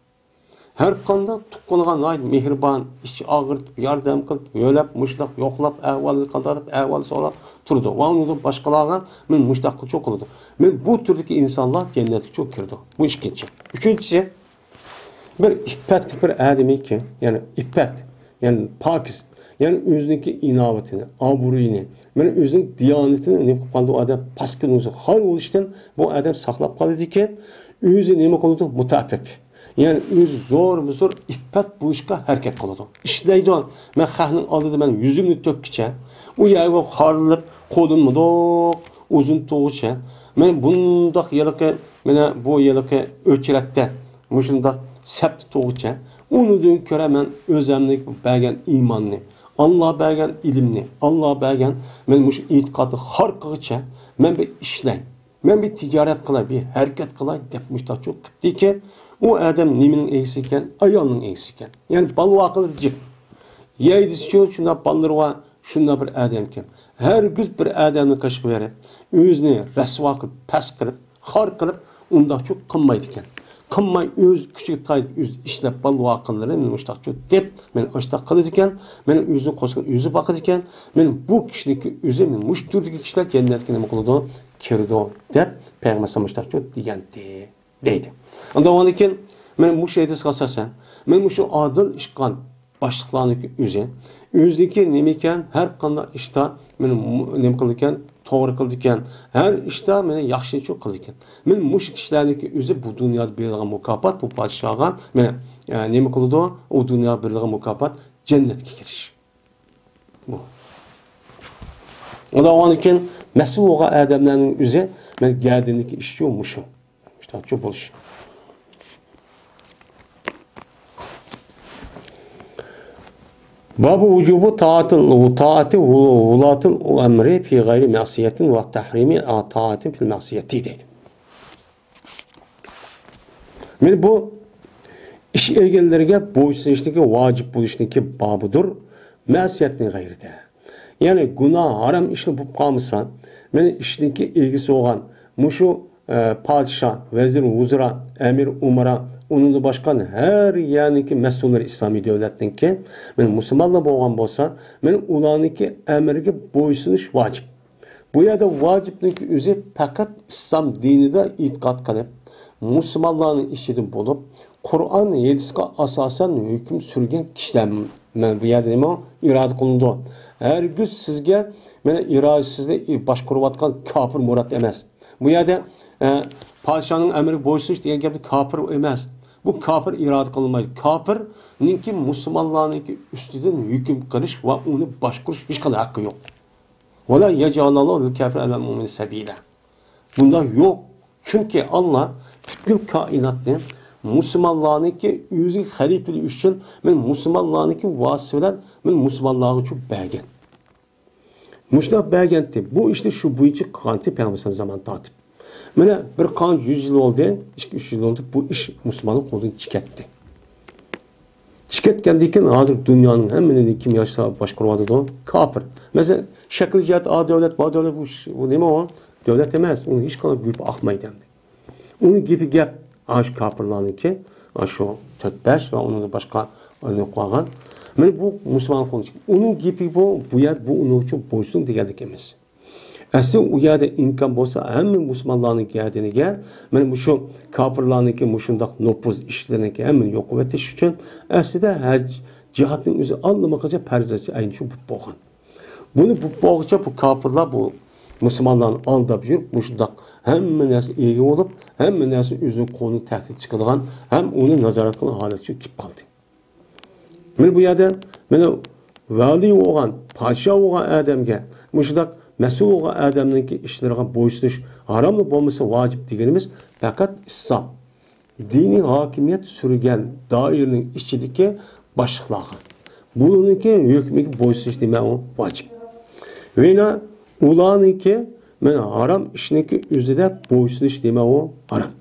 ھەر قانداق تۇغقىنىغا ناھايىتى مېھرىبان، ئىچى ئاغرىتىپ، ياردەم قىلىپ، يۆلەپ، مۇشۇنداق يوقلاپ، ئەھۋالى قانداق دەپ ئەھۋال سوراپ تۇرىدۇ. ۋە ئۇنىڭدىن باشقىلارغا مەن مۇشۇنداق قىلچۇ قىلىدۇ. مەن بۇ تۈردىكى ئىنسانلار جەننەتكىچۇ كىرىدۇ. بۇ ئىككىنچى. ئۈچىنچىسى، بىر ئىپپەتلىك بىر ئادەم ئىكەن، يەنى ئىپپەت، يەنى پاكىز، يەنى ئۆزىنىڭكى ئىناۋىتىنى، ئابرۇيىنى، مانا ئۆزىنىڭ دىيانىتىنى نېمە قىلىپ قالىدۇ؟ ئۇ ئادەم پاسكىنا، خار بولۇشتىن بۇ ئادەم ساقلاپ قالىدىكەن، ئۆزى نېمە قىلىدۇ؟ مۇتەئەپپىپ. يەنى ئۆزى زورمۇ زور ئىپپەت بولۇشقا ھەرىكەت قىلىدۇ. ئىشلەيدۇ. مەن خەقنىڭ ئالدىدا مەن يۈزۈمنى تۆككىچە، ئۇ يەرگە خارلىنىپ قولۇم مۇنداق ئۇزۇن تۇرغۇچە، مەن بۇنداق ھېلىقى، مانا بۇ ھېلىقى ئۆچرەتتە مۇشۇنداق سەپتە تۇرغۇچە، ئۇنىڭدىن كۆرە مەن ئۆزەمنى بەرگەن ئىماننى، ئاللا بەرگەن ئىلىمنى، ئاللا بەرگەن مەن مۇشۇ ئېتىقادنى خار قىلغۇچە مەن بىر ئىشلەي، مەن بىر تىجارەت قىلاي، بىر ھەرىكەت قىلاي دەپ مۇشتاقچۇ قىپتىكەن. ئۇ ئادەم نېمىنىڭ ئىگىسى ئىكەن؟ ئايالنىڭ ئىگىسى ئىكەن. يەنى بالىۋاقلىرى جىق. يەيدىسىچۇ شۇنداق بالىلىرى بار، شۇنداق بىر ئادەمكەن. ھەرگىز بىر ئادەمنى قېشىغا بېرىپ، ئۆزىنى رەسۋا قىلىپ، پەس قىلىپ، خار قىلىپ، ئۇنداقچۇ قىلمايدىكەن. قىلماي ئۆز كۈچىگە تايىنىپ، ئۆزى ئىشلەپ، بالىۋاقلىرى مۇشتاقچۇ دەپ، مېنى ئاشتاق قىلىدىكەن، مېنى ئۆزىنىڭ قورسىقىنى ئۆزى باقىدىكەن، مېنى بۇ كىشىنىڭكى ئۆزى، مېنى مۇشۇ تۈردىكى كىشىلەر جەننەتكە نېمە قىلىدۇ؟ كىرىدۇ، دەپ پەيغەمبەر مۇشتاقچۇ دېگەنتى. دەيدۇ. ئاندىن كېيىن مەن مۇشۇ ھەدىسكە ئاساسەن، مەن مۇشۇ ئادىل ئىش قىلغان باشلىقلارنىڭكى ئۆزى، ئۆزىنىڭكى نېمە ئىكەن، ھەر قانداق ئىشتا مېنى مۇ-، نېمە قىلىدىكەن، توغرا قىلىدىكەن، ھەر ئىشتا مېنى ياخشىچۇ قىلىدىكەن. مەن مۇشۇ كىشىلەرنىڭكى ئۆزى بۇ دۇنيادا بېرىلغان مۇكاپات، بۇ پادىشاھقا مېنى، ئە، نېمە قىلىدۇ، ئۇ دۇنيادا بېرىلغان مۇكاپات جەننەتكە كىرىش. بۇ. ئۇنداق بولغاندىن كېيىن مەسئۇل بولغان ئادەملەرنىڭ ئۆزى مەن گەدىنىكى ئىشچۇ مۇشۇ. مۇشتاقچۇ بولۇش. بابۇ ۋۇجۇبۇ تائاتىل، تائاتى ۋۇلاتىل ئەمرى في غير معصية ۋە تەھرىمى تائاتى في المعصية دەيدۇ. مانا بۇ ئىش ئىگىلىرىگە بويسۇنۇشنىڭكى ۋاجىپ بولۇشنىڭكى بابىدۇر، مەسىيەتنىڭ غەيرىدە. يەنى گۇناھ، ھارام ئىشلار بولۇپ قالمىسا، مانا ئىشنىڭكى ئىگىسى بولغان مۇشۇ، ئە، پادىشاھ، ۋەزىر، ۋۇزرا، ئەمىر، ئۇمارا، ئۇنىڭدىن باشقا ھەر يەرنىڭكى مەسئۇللىرى ئىسلامىي دۆلەتنىڭكى، مانا مۇسۇلمانلار بولغان بولسا، مانا ئۇلارنىڭكى ئەمرىگە بويسۇنۇش ۋاجىپ. بۇ يەردە ۋاجىپنىڭكى ئۆزى پەقەت ئىسلام دىنىدا ئېتىقاد قىلىپ، مۇسۇلمانلارنىڭ ئىچىدە بولۇپ، قۇرئان، ھەدىسقا ئاساسەن ھۆكۈم سۈرگەن كىشىلەر. مەن بۇ يەردە نېمە ئىرادە قىلىنىدۇ؟ ھەرگىز سىزگە مانا ئىرادىسىزنى باشقۇرۇۋاتقان كاپىر مۇراد ئەمەس. بۇ يەردە، ئە، پادىشاھنىڭ ئەمرىگە بويسۇنۇش دېگەن گەپتە كاپىر ئەمەس. بۇ كاپىر ئىرادە قىلمايدۇ. كاپىرنىڭكى مۇسۇلمانلارنىڭكى ئۈستىدىن ھۆكۈم قىلىش ۋە ئۇنى باشقۇرۇش ھېچقانداق ھەققى يوق. ۋەلا يەجئەلەللاھۇ لىل كافىرىنە ئەلەل مۇئمىنىنە سەبىلە. بۇنداق يوق. چۈنكى ئاللا پۈتكۈل كائىناتنى مۇسۇلمانلارنىڭكى ئۆزىگە خەلىپىلىك ئۈچۈن مەن مۇسۇلمانلارنىڭكى ۋاسىتىسى بىلەن مەن مۇسۇلمانلارغىچۇ بەرگەن. مۇشۇنداق بەرگەنتى. بۇ ئىشنى شۇ بويىچە قىلغانتى پەيغەمبەر زامانىدا تارتىپ. مانا بىر قانچە يۈز يىل بولدى، ئىككى، ئۈچ يۈز يىل بولدى، بۇ ئىش مۇسۇلماننىڭ قولىدىن چىقىپ كەتتى. چىقىپ كەتكەندىن كېيىن ھازىر دۇنيانىڭ ھەممىنى كىم ياشاپ باشقۇرۇۋاتىدۇ؟ كاپىر. مەسىلەن، شەكلى جەھەتتە ئا دۆلەت، با دۆلەت، بۇ، بۇ نېمە ئۇ؟ دۆلەت ئەمەس، ئۇنىڭ ھېچقانداق گېپى ئاقمايدۇ ئەمدى. ئۇنىڭ گېپى گەپ، ئاشۇ كاپىرلارنىڭكى، ئاشۇ تۆت بەش ۋە ئۇنىڭدىن باشقا ئۇنى قويغان. مانا بۇ مۇسۇلمان قولىدىكى. ئۇنىڭ گېپى بۇ، بۇ يەر، بۇ ئۇنىڭ ئۈچۈن بويسۇن دېگەنلىك ئەمەس. ئەسلى ئۇ يەردە ئىمكان بولسا، ھەممە مۇسۇلمانلارنىڭ گەدىنىگە، مانا مۇشۇ كاپىرلارنىڭكى مۇشۇنداق نوپۇز ئىشلىرىنىڭكى ھەممىنى يوقىتىش ئۈچۈن، ئەسلىدە ھەج، جىھادنىڭ ئۆزى ئاللىماقاچە پەرز ئەينى شۇ بولۇپ بولغان. بۇنى بولۇپ بولغۇچە بۇ كاپىرلار بۇ مۇسۇلمانلارنى ئالداپ يۈرۈپ، مۇشۇنداق ھەممە نەرسە ئىگە بولۇپ، ھەممە نەرسە ئۆزىنىڭ قولىنىڭ تەھدىتى چىقىدىغان ھەم ئۇنى نازارەت قىلغان ھالەتكە كېلىپ قالدى. مانا بۇ يەردە مانا ۋەلى بولغان، پادىشاھ بولغان ئادەمگە، مۇشۇنداق مەسئۇل بولغان ئادەمنىڭكى ئىشلىرىغا بويسۇنۇش ھاراملا بولمىسا ۋاجىپ دېگىنىمىز پەقەت ئىسلام دىنىي ھاكىمىيەت سۈرگەن دائىرىنىڭ ئىچىدىكى باشلىقلارغا، بۇلارنىڭكى ھۆكمىگە بويسۇنۇش دېمە ئۇ ۋاجىپ. ۋەينا ئۇلارنىڭكى مانا ھارام ئىشنىڭكى ئۆزىدە بويسۇنۇش دېمە ئۇ ھارام.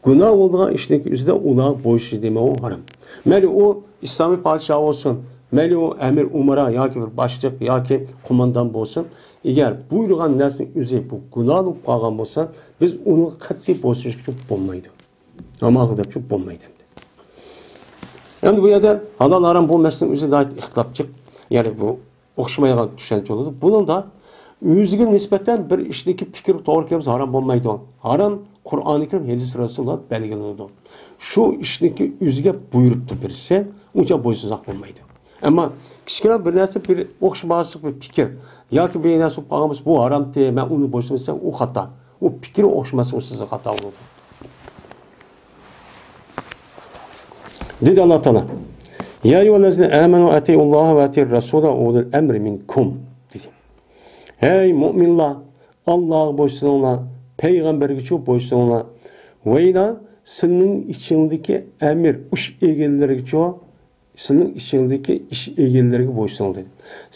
گۇناھ بولىدىغان ئىشنىڭكى ئۆزىدە ئۇلارغا بويسۇنۇش دېمە ئۇ ھارام. مەيلى ئۇ ئىسلامىي پادىشاھ بولسۇن، مەيلى ئۇ ئەمىر ئۇمارا ياكى بىر باشلىق ياكى قوماندان بولسۇن، ئەگەر بۇيرۇغان نەرسىنىڭ ئۆزى بۇ گۇناھ بولۇپ قالغان بولسا، بىز ئۇنىڭغا قەتئىي بويسۇنۇشقا بولمايدۇ. ئامال دەپ بولمايدۇ ئەمدى. ئەمدى بۇ يەردە ھالال ھارام بۇ مەسىلىنىڭ ئۆزى ناھايىتى ئىختىلاپچىق. يەنى بۇ ئوخشىمايدىغان چۈشەنچە بولىدۇ. بۇنىڭدا ئۆزىگە نىسبەتەن بىر ئىشتىكى پىكىر توغرا كەلمىسە ھارام بولمايدۇ. ھارام قۇرئانى كەرىم، ھەدىس رەسۇلۇللا بەلگىلىنىدۇ. شۇ ئىشنىڭكى ئۆزىگە بۇيرۇپتۇ بىرسى، ئۇنچە بويسۇنساق بولمايدۇ. ئەمما كىچىككىنە بىر نەرسە، بىر ئوخشىماسلىق، بىر پىكىر ياكى بىر نەرسە بولۇپ قالغان بولسا، بۇ ھارامتى، مەن ئۇنى بويسۇنمىسام، ئۇ خاتا. ئۇ پىكرى ئوخشىماسلىق، ئۇ سىزگە خاتا بولىدۇ. دېدى ئاللا تائالا: يا أيها الذين آمنوا أطيعوا الله وأطيعوا الرسول وأولي الأمر منكم، دېدى. ھەي مۇئمىنلار، ئاللاغا بويسۇنۇڭلار، پەيغەمبەرگىچۇ بويسۇنۇڭلار. ۋەيلا سىلىنىڭ ئىچىڭدىكى ئەمىر ئىش ئىگىلىرىگىچۇ، سىلىنىڭ ئىچىڭدىكى ئىش ئىگىلىرىگە بويسۇنۇڭ، دېدى.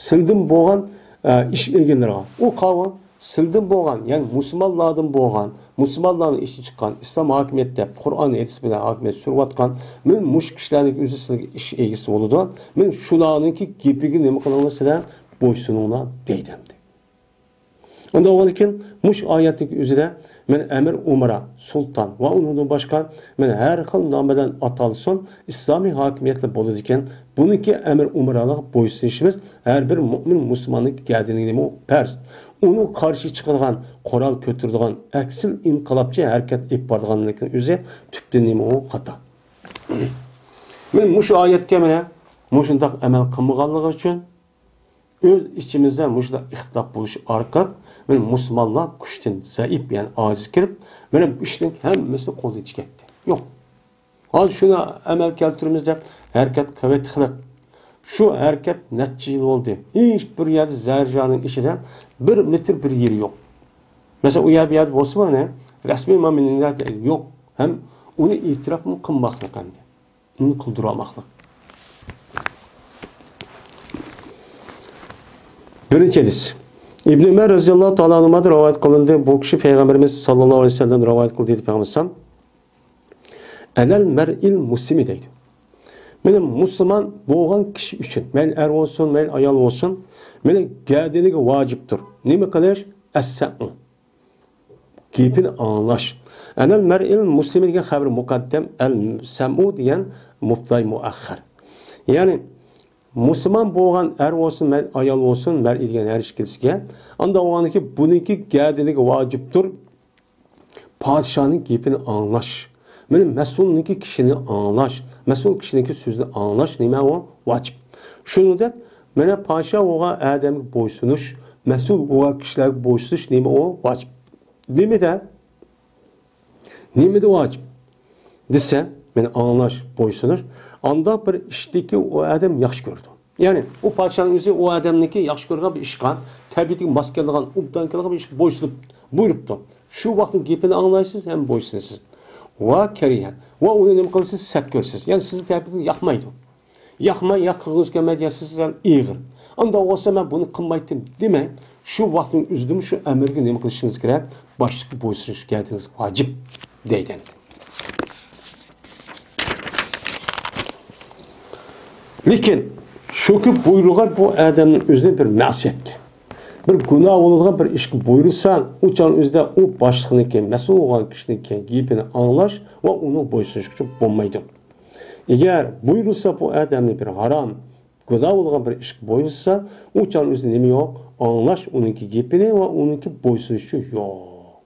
سىلدىن بولغان، ئە، ئىش ئىگىلىرىغا. ئۇ قاۋۇ سىلدىن بولغان، يەنى مۇسۇلمانلاردىن بولغان، مۇسۇلمانلارنىڭ ئىشى چىققان، ئىسلام ھاكىمىيەت دەپ، قۇرئان، ھەدىس بىلەن ھاكىمىيەت سۈرۈۋاتقان، مەن مۇشۇ كىشىلەرنىڭ ئۆزى سىلەرگە ئىش ئىگىسى بولىدۇ. مەن شۇلارنىڭكى گېپىگە نېمە قىلىڭلار، سىلەر بويسۇنۇڭلار، دەيدۇ ئەمدى. ئۇنداق بولغاندىكىن، مۇشۇ ئايەتنىڭ ئۆزىدە مەن ئەمىر ئۇمارا، سۇلتان ۋە ئۇنىڭدىن باشقا مەن ھەر خىل نام بىلەن ئاتالسۇن، ئىسلامىي ھاكىمىيەتلا بولىدىكەن، بۇنىڭكى ئەمىر ئۇمارالىققا بويسۇنۇشىمىز ھەر بىر مۇئمىن مۇسۇلماننىڭ گەدىنىگىمۇ پەرز. ئۇنىڭغا قارشى چىقىدىغان، قورال كۆتۈرىدىغان، ئەكسىل ئىنقىلابچى ھەرىكەت ئېلىپ بارىدىغانلىكىنىڭ ئۆزى تۈپتىن نېمە ئۇ خاتا. مەن مۇشۇ ئايەتكە مانا مۇشۇنداق ئەمەل قىلمىغانلىقى ئۈچۈن، ئۆز ئىچىمىزدە مۇشۇنداق ئىختىلاپ بولۇشى ئارقىلىق، مانا مۇسۇلمانلار كۈچتىن زەئىپ، يەنى ئاجىز كىرىپ، مانا بۇ ئىشنىڭ ھەممىسى قولدىن چىقىپ كەتتى. يوق. ھازىر شۇنى ئەمەلگە كەلتۈرىمىز دەپ ھەرىكەت قىلىۋەتتۇق. شۇ ھەرىكەت نەچچە يىل بولدى. ھېچ بىر يەردە زەرجانىڭ ئىچىدە بىر مېتىر بىر يېرى يوق. مەسىلەن، ئۇ يەر بۇ يەردە بولسىمۇ، مانا رەسمىي مەنبەلەردە يوق. ھەم ئۇنى ئېتىراپمۇ قىلماقلىق ئەمدى. ئۇنى قىلدۇرالماقلىق. بىرىنچى ھەدىس. ئىبنى ئۆمەر رەزىياللاھۇ تائالا ئەنھۇمادىن رىۋايەت قىلىندى. بۇ كىشى پەيغەمبىرىمىز ساللاللاھۇ ئەلەيھى ۋەسەللەم رىۋايەت قىلدى دېدى پەيغەمبەر ئەلەيھىسسالام. ئەلەل مەرئىل مۇسلىمى دەيدۇ. مانا مۇسۇلمان بولغان كىشى ئۈچۈن، مەيلى ئەر بولسۇن، مەيلى ئايال بولسۇن، مانا گەدىنىگە ۋاجىپتۇر. نېمە قىلىش؟ ئەسسەمئۇ. گېپىنى ئاڭلاش. ئەلەل مەرئىل مۇسلىمى دېگەن خەۋەر مۇقەددەم، ئەل سەمئۇ دېگەن مۇبتەدا مۇئەخخەر. يەنى مۇسۇلمان بولغان ئەر بولسۇن، مەن ئايال بولسۇن، مەرئى دېگەن ھەر ئىككىلىسىگە. ئانداق بولغاندىكىن بۇنىڭكى گەدىنىگە ۋاجىپتۇر پادىشاھنىڭ گېپىنى ئاڭلاش. مانا مەسئۇلنىڭكى كىشىنى ئاڭلاش، مەسئۇل كىشىنىڭكى سۆزىنى ئاڭلاش نېمە ئۇ؟ ۋاجىپ. شۇنىڭدەك مانا پادىشاھ بولغان ئادەمگە بويسۇنۇش، مەسئۇل بولغان كىشىلەرگە بويسۇنۇش نېمە ئۇ؟ ۋاجىپ. نېمىدە؟ نېمىدە ۋاجىپ دېسە، مانا ئاڭلاش، بويسۇنۇش، ئانداق بىر ئىشتىكى ئۇ ئادەم ياخشى كۆرىدۇ. يەنى ئۇ پادىشاھنىڭ ئۆزى ئۇ ئادەمنىڭكى ياخشى كۆرىدىغان بىر ئىشقا، تەبىئىتىگە ماس كېلىدىغان، ئوبدان كېلىدىغان بىر ئىشقا بويسۇنۇپ بۇيرۇپتۇ. شۇ ۋاقىتنىڭ گېپىنى ئاڭلايسىز ھەم بويسۇنىسىز. ۋە كەرىھە. ۋە ئۇنى نېمە قىلىسىز؟ سەت كۆرىسىز. يەنى سىزنىڭ تەبىئىتىڭىز ياقمايدۇ. ياقماي، ياق قىلغۇڭىز كەلمەيدۇ، يا سىز سەل ئېغىر. ئانداق بولسا مەن بۇنى قىلمايتتىم دېمەي، شۇ ۋاقىتنىڭ ئۆزىدىمۇ شۇ ئەمىرگە نېمە قىلىشىڭىز كېرەك؟ باشلىققا بويسۇنۇش كەلدىڭىز ۋاجىپ دەيدۇ ئەمدى. لېكىن شۇكى بۇيرۇلغان بۇ ئادەمنىڭ ئۆزىنى بىر مەسىيەتكە، بىر گۇناھ بولىدىغان بىر ئىشقا بۇيرۇلسا، ئۇ چاغنىڭ ئۆزىدە ئۇ باشلىقنىڭكى، مەسئۇل بولغان كىشىنىڭكى گېپىنى ئاڭلاش ۋە ئۇنىڭغا بويسۇنۇشقا بولمايدۇ. ئەگەر بۇيرۇلسا بۇ ئادەمنى بىر ھارام، گۇناھ بولغان بىر ئىشقا بۇيرۇلسا، ئۇ چاغنىڭ ئۆزىدە نېمە يوق؟ ئاڭلاش ئۇنىڭكى گېپىنى ۋە ئۇنىڭكى بويسۇنۇشى يوق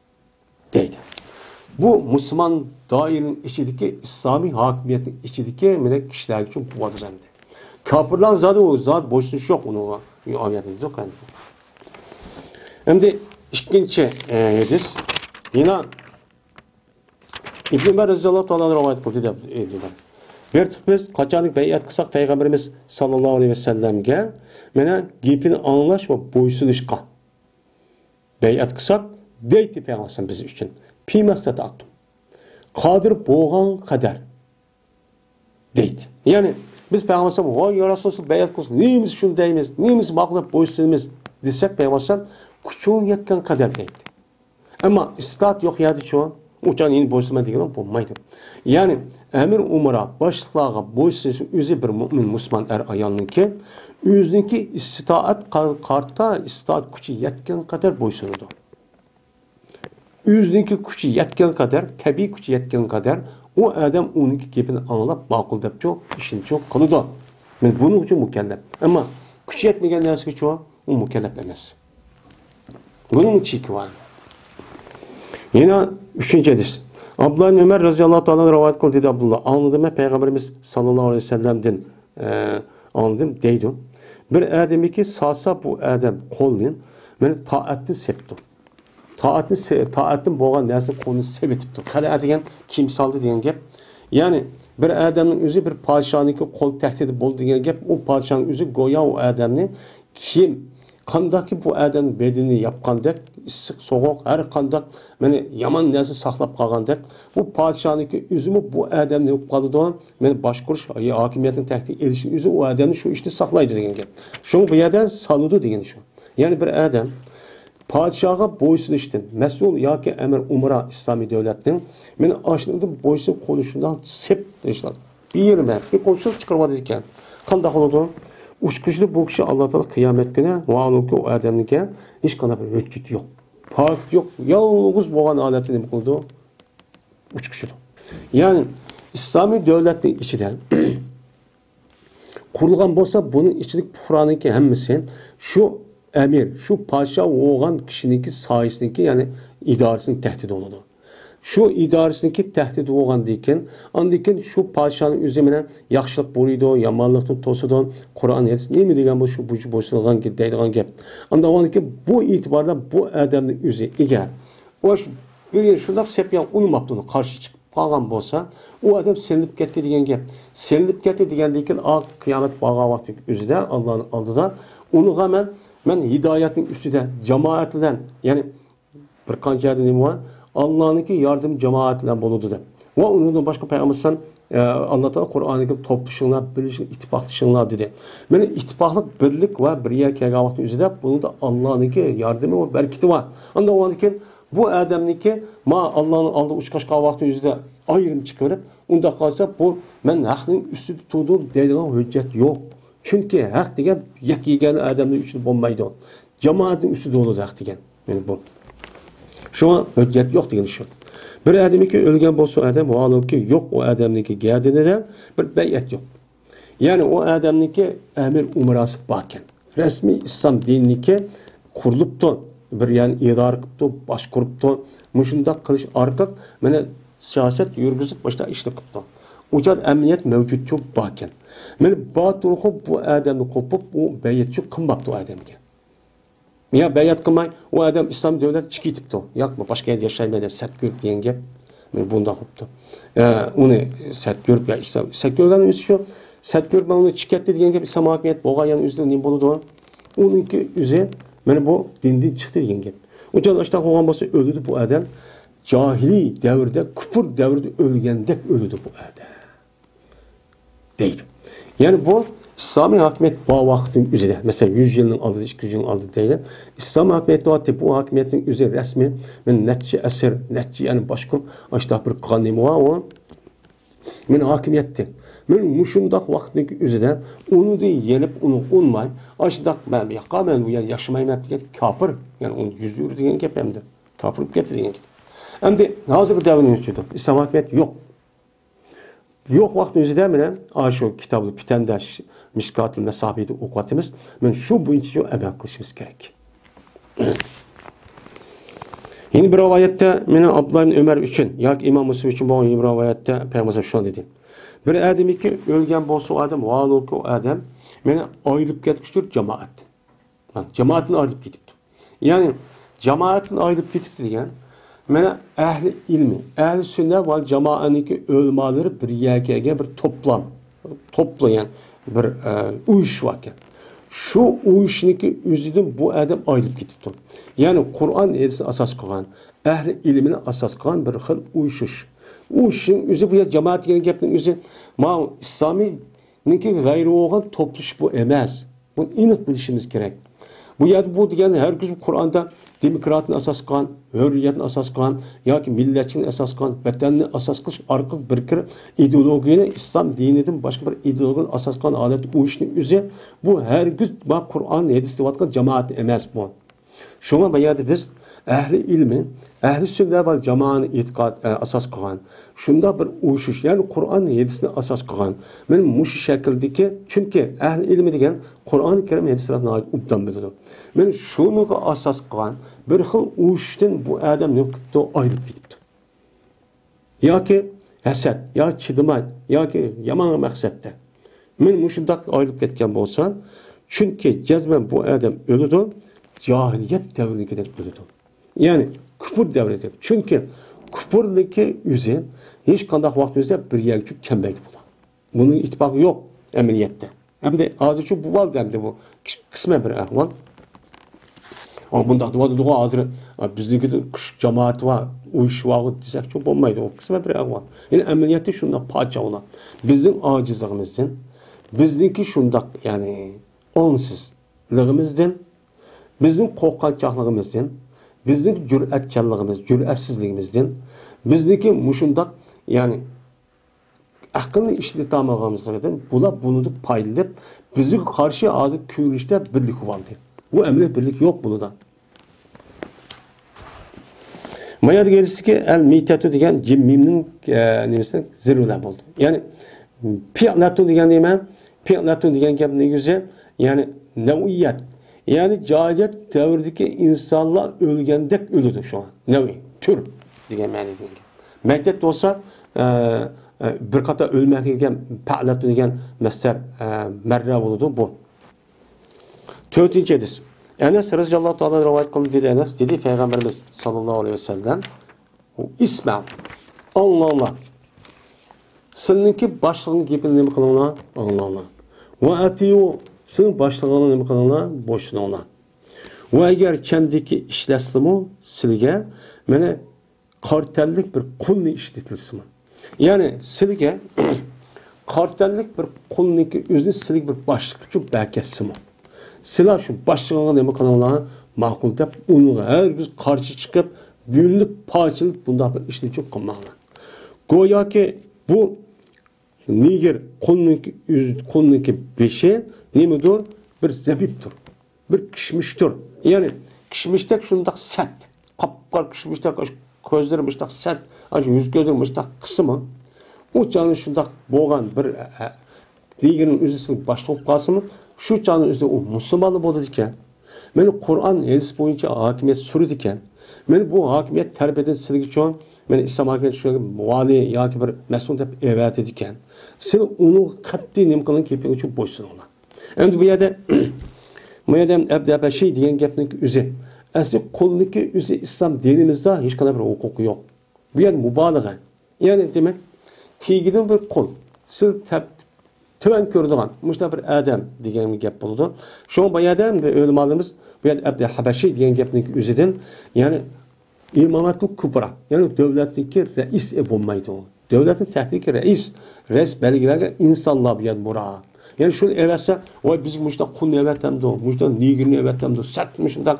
دەيدۇ. بۇ مۇسۇلمان دائىرىنىڭ ئىچىدىكى، ئىسلامىي ھاكىمىيەتنىڭ ئىچىدىكى مانا كىشىلەر ئۈچۈن بولىدۇ ئەمدى. كاپىرلار زادى، ئۇ زادى بويسۇنۇش يوق ئۇنىڭغا. ئۇ ئايەتتە دېدۇق ئەمدى. ئەمدى ئىككىنچى، ئە، ھەدىس. يەنە ئىبن ئۆمەر رەزىياللاھۇ تائالا ئەنھۇ رىۋايەت قىلدى دەپ، ئىبن ئۆمەر. بىر تۇق بىز قاچانكى بەيئەت قىلساق، پەيغەمبىرىمىز ساللاللاھۇ ئەلەيھى ۋەسەللەمگە مانا گېپىنى ئاڭلاش ۋە بويسۇنۇشقا بەيئەت قىلساق، دەيتتى پەيغەمبەر بىز ئۈچۈن. فيما استطعتم. قادىر بولغان قەدەر دەيتتى. يەنى بىز پەيغەمبەر ئەلەيھىسسالام، ۋاي يا رەسۇلاللا، بەيئەت قىلسۇن، نېمىسى شۇنى دەيمىز، نېمىسى ماقۇل دەپ بويسۇنىمىز دېسەك، پەيغەمبەر ئەلەيھىسسالام، كۈچۈڭ يەتكەن قەدەر دەيتتى. ئەمما ئىستىتائەت يوق يەردىچۇ، ئۇچان يەنە بويسۇنىمەن دېگىلى بولمايدۇ. يەنى ئەمىر ئۇمرا، باشلىقلارغا بويسۇنۇش ئۆزى بىر مۆمىن مۇسۇلمان ئەر ئايالنىڭكى ئۆزىنىڭكى ئىستىتائەت قا-، قارتا ئىستىتائەت كۈچى يەتكەن قەدەر بويسۇنىدۇ. ئۆزىنىڭكى كۈچى يەتكەن قەدەر، تەبىئىي كۈچى يەتكەن قەدەر ئۇ ئادەم ئۇنىڭكى گېپىنى ئاڭلاپ، ماقۇل دەپچۇ، ئىشىنىچۇ قىلىدۇ. مانا بۇنىڭ ئۈچۈن مۇكەللەپ. ئەمما كۈچى يەتمىگەن نەرسىگىچۇ، ئۇ مۇكەللەپ ئەمەس. بۇنىڭ چېكى بار. يەنە ئۈچىنچى ھەدىس. ئابدۇللا ئىبن ئۆمەر رەزىياللاھۇ تائالا رىۋايەت قىلدى، دېدى ئابدۇللا. ئاڭلىدىم مەن پەيغەمبىرىمىز ساللاللاھۇ ئەلەيھى ۋەسەللەمدىن، ئە، ئاڭلىدىم دەيدۇ. بىر ئادەمكى سالسا بۇ ئادەم قولىنى، مانا تائەتنى سېپىپتۇ. تائەتنى سې-، تائەتتىن بولغان نەرسىنى قولىنى سېپىۋېتىپتۇ. خەلئە دېگەن كىيىم سالدى دېگەن گەپ. يەنى بىر ئادەمنىڭ ئۆزى بىر پادىشاھنىڭكى قول تەھدىتى بولدى دېگەن گەپ. ئۇ پادىشاھنىڭ ئۆزى گويا ئۇ ئادەمنى كىيىم، قانداقكى بۇ ئادەمنىڭ بەدىنىنى ياپقاندەك، ئىسسىق، سوغۇق، ھەر قانداق، مانا، يامان نەرسە ساقلاپ قالغاندەك، بۇ پادىشاھنىڭكى ئۆزىمۇ بۇ ئادەمنى يوق قىلىدۇ. مانا، باشقۇرۇش، ھاكىمىيەتنىڭ تەھدىت ئېلىشنىڭ ئۆزى ئۇ ئادەمنى شۇ ئىشتا ساقلايدۇ دېگەن گەپ. شۇڭا بۇ يەردە سالىدۇ دېگەن شۇ. يەنى بىر ئادەم پادىشاھقا بويسۇنۇشتىن مەسئۇل ياكى ئەمىر ئۇمرا ئىسلامىي دۆلەتنىڭ، مانا ئاشۇنىڭدىن بويسۇن قولى شۇنداق سېپ دېيىشلار. بىر يېرىمە، بىر قولچىلىق چىقىرىۋاتىدىكەن. قانداق بولىدۇ؟ ئۇچقۇچىدا بۇ كىشى ئاللا تائالا قىيامەت كۈنى، ۋاھالۇكى، ئۇ ئادەمنىڭكى ھېچقانداق بىر ھۆججىتى يوق، پاكىتى يوق، يالغۇز بولغان ھالەتتە نېمە قىلىدۇ؟ ئۇچقۇچىدا. يەنى ئىسلامىي دۆلەتنىڭ ئىچىدە قۇرۇلغان بولسا، بۇنىڭ ئىچىدىكى پۇقرانىڭكى ھەممىسى شۇ ئەمىر، شۇ پادىشاھ بولغان كىشىنىڭكى سايىسىنىڭكى، يەنى ئىدارىسىنىڭ تەھدىتى بولىدۇ. شۇ ئىدارىسىنىڭكى تەھدىتى بولغاندىن كېيىن، ئاندىن كېيىن شۇ پادىشاھنىڭ ئۆزى مەنە ياخشىلىق بۇيرۇيدۇ، يامانلىقتىن توسىدۇ. قۇرئان، ھەدىس نېمە دېگەن بولسا، شۇ بويىچە بويسۇنغان دەيدىغان گەپ. ئاندىن كېيىن بۇ ئېتىباردا بۇ ئادەمنىڭ ئۆزى ئىگە. ئۇ بۈگۈن شۇنداق سەپيان ئۇنىماپتۇ، قارشى چىقىپ قالغان بولسا، ئۇ ئادەم سېلىنىپ كەتتى دېگەن گەپ. سېلىنىپ كەتتى دېگەندىن كېيىن، ئا، قىيامەت بارغان ۋاقتى ئۆزىدە، ئاللانىڭ ئالدىدا، ئۇنىڭغا مەن، مەن ھىدايەتنىڭ ئۈستىدە، جامائەت بىلەن، يەنى بىر قانچە يەردە نېمە بار؟ ئاللانىڭكى ياردىمى جامائەت بىلەن بولىدۇ دەپ. ۋە ئۇنىڭدىن باشقا پەيغەمبەر ئەلەيھىسسالام، ئە، ئاللا تائالا قۇرئانىدا توپلىشىڭلار، بىرلىشىڭ، ئىتتىپاقلىشىڭلار دېدى. مانا ئىتتىپاقلىق، بىرلىك ۋە بىر يەرگە كەلگەن ۋاقتى ئۆزىدە بۇنىڭدا ئاللانىڭكى ياردىمى ۋە بەرىكىتى بار. ئاندىن كېيىن بۇ ئادەمنىڭكى، ما، ئاللانىڭ ئالدىغا ئۇچقاچقان ۋاقتى ئۆزىدە ئايرىم چىقىۋېلىپ، ئۇنداق قىلسا، بۇ مەن ھەقنىڭ ئۈستىدە تۇردۇم دەيدىغان ھۆججەت يوق. چۈنكى ھەق دېگەن يەككە يېگانە ئادەمنىڭ ئۈستىدە بولمايدۇ. جامائەتنىڭ ئۈستىدە بولىدۇ ھەق دېگەن. يەنى بۇ. شۇڭا ھۆججەت يوق دېگىنى شۇ. بىر ئادەمكى ئۆلگەن بولسا ئادەم، ۋاھالۇكى يوق ئۇ ئادەمنىڭكى گەدىنىدە بىر بەيئەت يوق. يەنى ئۇ ئادەمنىڭكى ئەمىر ئۇمراسى باركەن. رەسمىي ئىسلام دىنىنىڭكى قۇرۇلۇپتۇ. بىر يەرنى ئىدارە قىپتۇ، باشقۇرۇپتۇ. مۇشۇنداق قىلىش ئارقىلىق مانا سىياسەت يۈرگۈزۈپ باشتا ئىشنى قىپتۇ. ئۇجان ئەمەلىيەت مەۋجۇتچۇ باركەن. مانا باتۇرخۇ بۇ ئادەمنى قوپۇپ، ئۇ بەيئەتچۇ قىلماپتۇ ئادەمگە. يا بەيئەت قىلماي، ئۇ ئادەم ئىسلام دۆلەت چىقىپ كېتىپتۇ. ياق، باشقا يەردە ياشايمەن دەپ سەت كۆرۈپ دېگەن گەپ. مانا بۇنداق بوپتۇ. ئە، ئۇنى سەت كۆرۈپ، يا ئىسلام، سەت كۆرگەن ئۆزى شۇ. سەت كۆرۈپ، مانا ئۇنى چىقىپ كەتتى دېگەن گەپ، ئىسلام ھاكىمىيەت بولغان يەرنىڭ ئۆزىدە نېمە بولىدۇ؟ ئۇنىڭكى ئۆزى، مانا بۇ دىندىن چىقتى دېگەن گەپ. ئۇنچە ئاشتاق بولغان بولسا، ئۆلىدۇ بۇ ئادەم. جاھىلىي دەۋردە، كۇپۇر دەۋرىدە ئۆلگەندەك ئۆلىدۇ بۇ ئادەم. دەيدۇ. يەنى بۇ ئىسلامىي ھاكىمىيەت بار ۋاقىتنىڭ ئۆزىدە، مەسىلەن، يۈز يىلنىڭ ئالدىدا، ئىككى يۈز يىلنىڭ ئالدىدا دەيلى، ئىسلام ھاكىمىيەتى بار، بۇ ھاكىمىيەتنىڭ ئۆزى رەسمىي، مەن نەچچە ئەسىر، نەچچە يەنى باشقۇرۇپ، ئاشتاق بىر قىلغان نېمە بار ئۇ؟ مەن ھاكىمىيەتتە. مەن مۇشۇنداق ۋاقىتنىڭ ئۆزىدە ئۇنىدىن يېنىپ، ئۇنى ئۇنماي، ئاشۇنداق مەن بۇ ياققا، مەن بۇ يەردە ياشىمايمەن دېگەن كاپىر، يەنى ئۇنى يۈز يۈرى دېگەن گەپ ئەمدى. كاپىر بولۇپ كەتتى دېگەن گەپ. ئەمدى ھازىرقى دەۋرنىڭ ئۆزىدە ئىسلام ھاكىمىيەت يوق. يوق ۋاقىتنىڭ ئۆزىدە مانا ئاشۇ كىتابى پىتەندە، مىشكاتىل مەسابىھىدە ئوقۇۋاتىمىز. مانا شۇ بويىچە ئەمەل قىلىشىمىز كېرەك. يەنە بىر رىۋايەتتە مانا ئابدۇللا ئىبن ئۆمەر ئۈچۈن ياكى ئىمام مۇسلىم ئۈچۈن بولغان يەنە بىر رىۋايەتتە پەيغەمبەر شۇنداق دېدى. بىر ئادەمكى ئۆلگەن بولسا ئۇ ئادەم، ۋاھالۇكى ئۇ ئادەم مانا ئايرىلىپ كەتكۈچىدۇر جامائەتتىن. مانا جامائەتتىن ئايرىلىپ كېتىپتۇ. يەنى جامائەتتىن ئايرىلىپ كېتىپتۇ دېگەن. مانا ئەھلى ئىلمى، ئەھلى سۈننە ۋەل جامائەنىڭكى ئۆلىمالىرى بىر يەرگە كەلگەن بىر توپلام، توپلىغان بىر، ئە، ئۇيۇشۇش باركەن. شۇ ئۇيۇشۇشنىڭكى ئۆزىدىن بۇ ئادەم ئايرىلىپ كېتىپتۇ. يەنى قۇرئان ھەدىسنى ئاساس قىلغان، ئەھلى ئىلمىنى ئاساس قىلغان بىر خىل ئۇيۇشۇش. ئۇيۇشۇشنىڭ ئۆزى بۇ يەر جامائەت دېگەن گەپنىڭ ئۆزى ماۋۇ ئىسلامىي نىڭكى غەيرىي بولغان توپلىشىش بۇ ئەمەس. بۇنى ئېنىق بىلىشىمىز كېرەك. بۇ يەردە بۇ دېگەن ھەرگىز قۇرئاندا دېموكراتنى ئاساس قىلغان، ھۆرىيەتنى ئاساس قىلغان ياكى مىللەتچىلىكنى ئاساس قىلغان، ۋەتەننى ئاساس قىلىش ئارقىلىق بىر كىر ئىدېئولوگىيەنى ئىسلام دىنىدىن باشقا بىر ئىدېئولوگىيەنى ئاساس قىلغان ھالەتتە ئۇيۇشۇشنىڭ ئۆزى بۇ ھەرگىز ما قۇرئان، ھەدىس دەۋاتقان جامائەت ئەمەس بۇ. شۇڭا بۇ يەردە بىز ئەھلى ئىلمى، ئەھلى سۈننە ۋەل جامائەنى ئېتىقاد، ئە، ئاساس قىلغان شۇنداق بىر ئۇيۇشۇش، يەنى قۇرئان، ھەدىسنى ئاساس قىلغان. مەن مۇشۇ شەكىلدىكى، چۈنكى ئەھلى ئىلمى دېگەن قۇرئانى كەرىم، ھەدىسلەرنى ناھايىتى ئوبدان بىلىدۇ. مەن شۇنىڭغا ئاساس قىلغان بىر خىل ئۇيۇشۇشتىن بۇ ئادەم نېمە قىپتۇ؟ ئايرىلىپ كېتىپتۇ. ياكى ھەسەت، ياكى چىدىماي، ياكى يامان مەقسەتتە. مەن مۇشۇنداق ئايرىلىپ كەتكەن بولسام، چۈنكى جەزمەن بۇ ئادەم ئۆلىدۇ، جاھىلىيەت دەۋرىدىكىدەك ئۆلىدۇ. يەنى كۇپۇر دەۋرىدە. چۈنكى كۇپۇرنىڭكى ئۆزى ھېچقانداق ۋاقىت ئۆزىدە بىر يەرگىچە كەلمەيدۇ بۇلار. بۇنىڭ ئىتتىپاقى يوق ئەمەلىيەتتە. ئەمدى ھازىرچۇ بولۇۋالدى ئەمدى بۇ قىسمەن بىر ئەھۋال. ئۇ مۇنداق دېۋاتىدىغۇ ھازىر، ئا، بىزنىڭكىدە كۈچلۈك جامائەت بار، ئۇيۇشۇش بار دېسەكچۇ بولمايدۇ. ئۇ قىسمەن بىر ئەھۋال. يەنى ئەمەلىيەتتە شۇنداق پاچاقلار. بىزنىڭ ئاجىزلىقىمىزدىن، بىزنىڭكى شۇنداق، يەنى ئوڭسىزلىقىمىزدىن، بىزنىڭ قورققانچاقلىقىمىزدىن، بىزنىڭ جۈرئەتچانلىقىمىز، جۈرئەتسىزلىكىمىزدىن، بىزنىڭكى مۇشۇنداق، يەنى ئەقىلنى ئىشلىتالمىغانلىقىدىن بۇلار بۇنىڭدىن پايدىلىنىپ، بىزگە قارشى ھازىر كۆرۈنۈشتە بىرلىك بولۇۋالدى. بۇ ئەمەلىيەت بىرلىك يوق بۇنىدا. ما يەردە دېگەنسىكى، ئەل مىتەتۇ دېگەن جىم مىمنىڭ، ئە، نېمىسى زېرى بىلەن بولدى. يەنى پىئلەتۇ دېگەن نېمە؟ پىئلەتۇ دېگەن گەپنىڭ ئۆزى، يەنى نەۋئىيەت. يەنى جاھىلىيەت دەۋرىدىكى ئىنسانلار ئۆلگەندەك ئۆلىدۇ شۇڭا. نەۋئى، تۈر دېگەن مەنىدە دېگەن گەپ. مەيتەت بولسا، ئە، ئە، بىر قاتار ئۆلمەكلىك دېگەن پەئلەتۇ دېگەن مەسدەر، ئە، مەررە بولىدۇ بۇ. تۆتىنچى ھەدىس. ئەنەس رەزىياللاھۇ تائالا رىۋايەت قىلدى، دېدى ئەنەس، دېدى پەيغەمبىرىمىز ساللاللاھۇ ئەلەيھى ۋەسەللەم، ئىسمەئۇ، ئاڭلاڭلار. سىلىنىڭكى باشلىقنىڭ گېپىنى نېمە قىلىڭلار؟ ئاڭلاڭلار. ۋە ئەتىئۇ، سىلىنىڭ باشلىقىڭلار نېمە قىلىڭلار؟ بويسۇنۇڭلار. ۋە ئەگەر كەمدىكى ئىشلەتسىمۇ سىلىگە، مانا، قارا تەنلىك بىر قۇلنى ئىشلىتىلسىمۇ. يەنى سىلىگە قارا تەنلىك بىر قۇلنىڭكى ئۆزىنى سىلىگە بىر باشلىق ئۈچۈن بەركەتسىمۇ. سىلەر شۇ باشلىقىڭغا نېمە قىلىڭلار؟ ماقۇل دەپ ئۇنىڭغا ھەرگىز قارشى چىقىپ، بۆلۈنۈپ، پارچىلىنىپ بۇنداق بىر ئىشنى ئۈچۈن قىلماڭلار. گوياكى بۇ نېگىر قۇلنىڭكى ئۆز-، قۇلنىڭكى بېشى نېمىدۇر؟ بىر زەبىپتۇر. بىر كىشمىشتۇر. يەنى كىشمىشتەك شۇنداق سەت. قاپقارا كىشمىشتەك، ئاشۇ كۆزلىرى مۇشتاق سەت، ئاشۇ يۈز كۆزلىرى مۇشتاق قىسىمۇ. ئۇ چاغدا شۇنداق بولغان بىر، ئە، ئە، دىننىڭ ئۆزىسىنىڭ باشلىقى بولۇپ قالسىمۇ، شۇ چاغنىڭ ئۆزىدە ئۇ مۇسۇلمانلا بولىدىكەن. مانا قۇرئان، ھەدىس بويىچە ھاكىمىيەت سۈرىدىكەن. مانا بۇ ھاكىمىيەت تەرىپىدىن سىلىگىچۇ، مانا ئىسلام ھاكىمىيىتى شۇ ۋالىي ياكى بىر مەسئۇل دەپ ئەۋەتىدىكەن. سىلەر ئۇنىڭغا قەتئىي نېمە قىلىڭ، گېپىڭىچۇ بويسۇنۇڭلار. ئەمدى بۇ يەردە، بۇ يەردە ئەبدى ھەبەشى دېگەن گەپنىڭ ئۆزى، ئەسلى قۇلنىڭكى ئۆزى ئىسلام دىنىمىزدا ھېچقانداق بىر ھوقۇقى يوق. بۇ يەردە مۇبالىغە. يەنى دېمەك، تېگىدىن بىر قۇل، سىز تەپ-، تۆۋەن كۆرىدىغان مۇشۇنداق بىر ئادەم دېگەن گەپ بولىدۇ. شۇڭا بۇ يەردە ئەمدى ئۆلىمالىرىمىز بۇ يەردە ئەبدى ھەبەشى دېگەن گەپنىڭ ئۆزىدىن، يەنى ئىمامەتۇل كۇبرا، يەنى دۆلەتنىڭكى رەئىسى بولمايدۇ. دۆلەتنىڭ تەھتىدىكى رەئىس، رەئىس بەلگىلەنگەن ئىنسانلار بۇ يەردە مۇرا. يەنى شۇنى ئەۋەتسە، ۋاي بىزگە مۇشۇنداق قۇلنى ئەۋەتەمدۇ، مۇشۇنداق نېگىرنى ئەۋەتەمدۇ، سەت مۇشۇنداق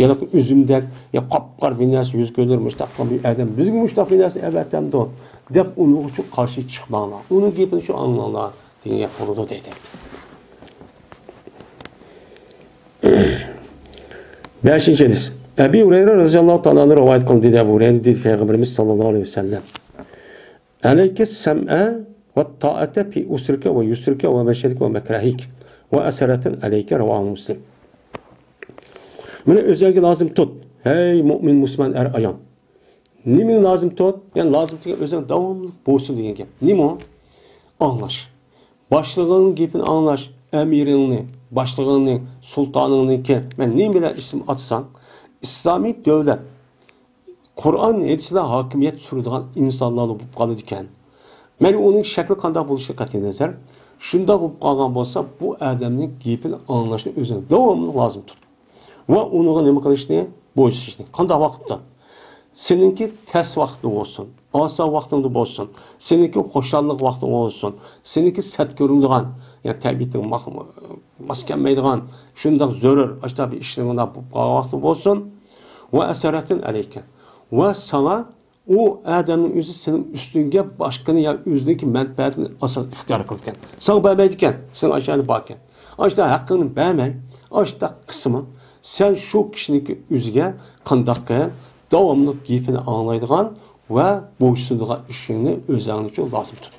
يەنە ئۈزۈمدەك، يا قاپقارا بىر نەرسە يۈز كۆزلىرى مۇشتاق بىر ئادەم بىزگە مۇشتاق بىر نەرسە ئەۋەتەمدۇ دەپ ئۇنىڭغىچۇ قارشى چىقماڭلار. ئۇنىڭ گېپىنىچۇ ئاڭلاڭلار دېگەن گەپ بولىدۇ دەيدۇ. بەشىنچى ھەدىس. ئەبى ھۇرەيرە رەزىياللاھۇ تائالا ئەنھۇ رىۋايەت قىلدى، دېدى ئەبۇ ھۇرەيرە، دېدى پەيغەمبىرىمىز ساللاللاھۇ ئەلەيھى ۋەسەللەم، ئەلەيكە سەمئە ۋە تائەتە پى ئۇسرىكە ۋە يۇسرىكە ۋە مەشرىكە ۋە مەكرەھىك ۋە ئەسەرەتىن ئەلەيكە، رەۋاھۇ مۇسلىم. مانا ئۆزۈڭگە لازىم تۇت، ھەي مۇئمىن مۇسۇلمان ئەر ئايال. نېمىنى لازىم تۇت؟ يەنى لازىم تۇتقان ئۆزۈڭ داۋاملىق بولسۇن دېگەن گەپ. نېمە ئۇ؟ ئاڭلاش. باشلىقىڭنىڭ گېپىنى ئاڭلاش، ئەمىرىڭنى، باشلىقىڭنى، سۇلتانىڭنىكى، مەن نېمە بىلەن ئىسىم ئاتىساڭ، ئىسلامىي دۆلەت قۇرئان ھەدىسلەر ھاكىمىيەت سۈرىدىغان ئىنسانلارلا بولۇپ قالىدىكەن. مەيلى ئۇنىڭ شەكلى قانداق بولۇشى قەتئىينەزەر، شۇنداق بولۇپ قالغان بولسا، بۇ ئادەمنىڭ گېپىنى ئاڭلاشنى ئۆزۈڭ داۋاملىق لازىم تۇت. ۋە ئۇنىڭغا نېمە قىلىشنى؟ بويسۇنۇشنى. قانداق ۋاقىتتا؟ سېنىڭكى تەس ۋاقتىڭ بولسۇن، ئاسان ۋاقتىڭدا بولسۇن، سېنىڭكى خۇشاللىق ۋاقتىڭ بولسۇن، سېنىڭكى سەت كۆرۈلىدىغان، يا تەبىئىتىڭ ماس كەلمەيدىغان، شۇنداق زۆرۈر، ئاشۇنداق بىر ئىشلىرىڭ بولۇپ قالغان ۋاقتىڭ بولسۇن. ۋە ئەسەرەتىن ئەلەيكە. ۋە ساڭا ئۇ ئادەمنىڭ ئۆزى سېنىڭ ئۈستۈڭگە باشقىنى يا ئۆزىنىڭكى مەنپەئەتىنى ئاساس ئىختىيار قىلىدىكەن. ساڭا بەرمەيدىكەن، سېنىڭ ئاشۇ يەردە باركەن. ئاشۇنداق ھەققىڭنى بەرمەي، ئاشۇنداق قىلسىمۇ، سەن شۇ كىشىنىڭكى ئۆزىگە قانداق قىل، داۋاملىق گېپىنى ئاڭلايدىغان ۋە بويسۇنىدىغان ئىشىڭنى ئۆزۈڭ ئۈچۈن لازىم تۇت.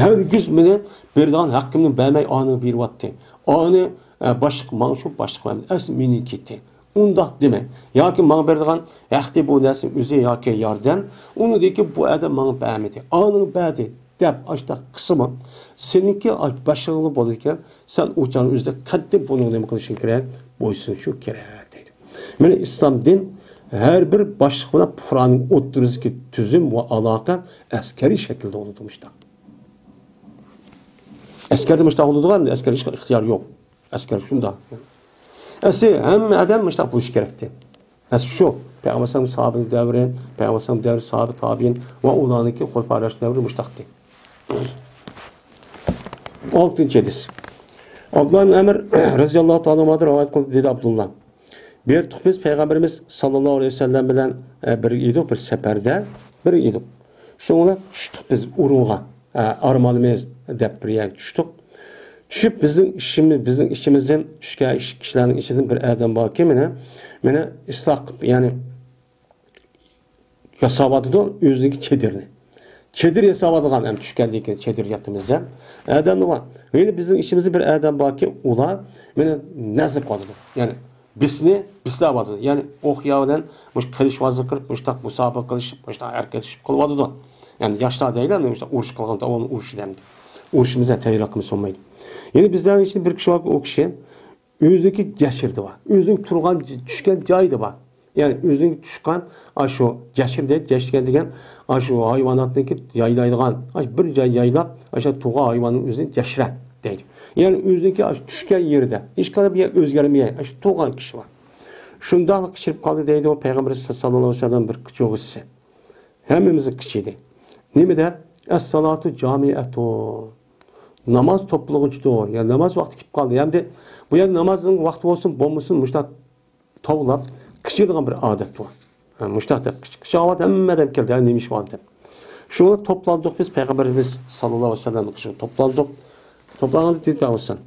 ھەرگىز مېنى بېرىدىغان ھەققىمنى بەرمەي، ئانىغا بېرىۋەتتى. ئانى، ئە، باشلىق ماڭا شۇ، باشلىق مەن ئەسلى مېنىڭكى ئىدى. ئۇنداق دېمە. ياكى ماڭا بېرىدىغان ھەقتى بۇ نەرسە ئۆزى ياكى ياردەم. ئۇنىڭدىن كېيىن بۇ ئادەم ماڭا بەرمىدى. ئانىڭ بەردى دەپ ئاشۇنداق قىلسىمۇ، سېنىڭكى باشلىقىڭ بولىدىكەن، سەن ئۇ چاغنىڭ ئۆزىدە قەتئىي بۇنىڭغا نېمە قىلىشىڭ كېرەك؟ بويسۇنۇشۇڭ كېرەك دەيدۇ. مانا ئىسلام دىن ھەر بىر باشلىق بىلەن پۇقرانىڭ ئوتتۇرىسىدىكى تۈزۈم ۋە ئالاقە ئەسكەرىي شەكىلدە بولىدۇ مۇشۇنداق. ئەسكەردە مۇشۇنداق بولىدىغان، ئەسكەر ھېچقانداق ئىختىيار يوق. ئەسكەر شۇنداق. ئەسلى ھەممە ئادەم مۇشۇنداق بولۇشى كېرەكتى. ئەسلى شۇ. پەيغەمبەر ئەلەيھىسسالام ساھابىنىڭ دەۋرى، پەيغەمبەر ئەلەيھىسسالام دەۋرى ساھابە تابىئىن ۋە ئۇلارنىڭكى خۇلەپا راشىدىن دەۋرى مۇشۇنداقتى. ئالتىنچى ھەدىس. ئابدۇللا ئىبن ئەمر رەزىياللاھۇ تائالا ئەنھۇدىن رىۋايەت قىلدى، دېدى ئابدۇللا. بېرىپ تۇرۇپ بىز پەيغەمبىرىمىز ساللاللاھۇ ئەلەيھى ۋەسەللەم بىلەن، ئە، بىرگە ئىدۇق، بىر سەپەردە بىرگە ئىدۇق. شۇڭا چۈشتۇق بىز ئورۇنغا، ئە، ئارمانىمىز دەپ بىر يەرگە چۈشتۇق. چۈشۈپ بىزنىڭ ئىشىمىز، بىزنىڭ ئىچىمىزدىن چۈشكەن ئىش-، كىشىلەرنىڭ ئىچىدىن بىر ئادەم باركى، مانا، مانا ئىسلاھ قىلىپ، يەنى ياساۋاتىدۇ ئۆزىنىڭكى چېدىرىنى. چېدىر ياساۋاتىدىغان ھەم چۈشكەندىن كېيىن چېدىر ياتىمىز دەپ ئادەملەر بار. يەنە بىزنىڭ ئىچىمىزدە بىر ئادەم باركى، ئۇلار مانا نەزىر قىلىۋاتىدۇ. يەنى بىسنى بىسلەۋاتىدۇ. يەنى ئوق ياي بىلەن مۇشۇ قىلىچ ۋازىر قىلىپ، مۇشۇنداق مۇسابىقە قىلىشىپ، مۇشۇنداق ھەرىكەت قىلىشىپ قىلىۋاتىدۇ. يەنى ياشلار دەيلى، مۇشۇنداق ئۇرۇش قىلغاندا ئۇنى ئۇرۇش دەمدى. ئۇرۇشىمىز تەييارلىقىمىز بولمايدۇ. يەنى بىزلەرنىڭ ئىچىدە بىر كىشى باركى، ئۇ كىشى ئۆزىنىڭكى جەشرىدە بار. ئۆزىنىڭ تۇرغان، چۈشكەن جايىدا بار. يەنى ئۆزىنىڭ چۈشكەن، ئاشۇ جەشرە دەيدۇ، جەشرە دېگەن ئاشۇ ھايۋاناتنىڭكى يايلايدىغان، ئاشۇ بىر جاي يايلاپ، ئاشۇ تۇغا ھايۋاننىڭ ئۆزىنى جەشرە دەيدۇ. يەنى ئۆزىنىڭكى ئاشۇ چۈشكەن يېرىدە، ھېچقانداق بىر يەر ئۆزگەرمىگەن، ئاشۇ تۇرغان كىشى بار. شۇنداقلا قىچىرىپ قالدى دەيدۇ پەيغەمبەر ساللاللاھۇ ئەلەيھى ۋەسەللەم بىر چوغىسى. ھەممىمىزنى قىچىدى. نېمە دەپ؟ ئەسسالاتۇ جامىئەتۇ. ناماز توپلىغۇچىدۇر. يا ناماز ۋاقتى كېلىپ قالدى. ئەمدى بۇ يەردە نامازنىڭ ۋاقتى بولسۇن، بولمىسۇن، مۇشۇنداق توۋلاپ، قىچىدىغان بىر ئادەت بار. ھە، مۇشۇنداق دەپ قىچ-، قىچاۋات ھەممە ئادەم كەلدى، ھە، نېمە ئىش بار دەپ. شۇڭا توپلاندۇق بىز، پەيغەمبىرىمىز ساللاللاھۇ ئەلەيھى ۋەسەللەم قىچىغا توپلاندۇق. توپلانغاندا دېدى پەيغەمبەر،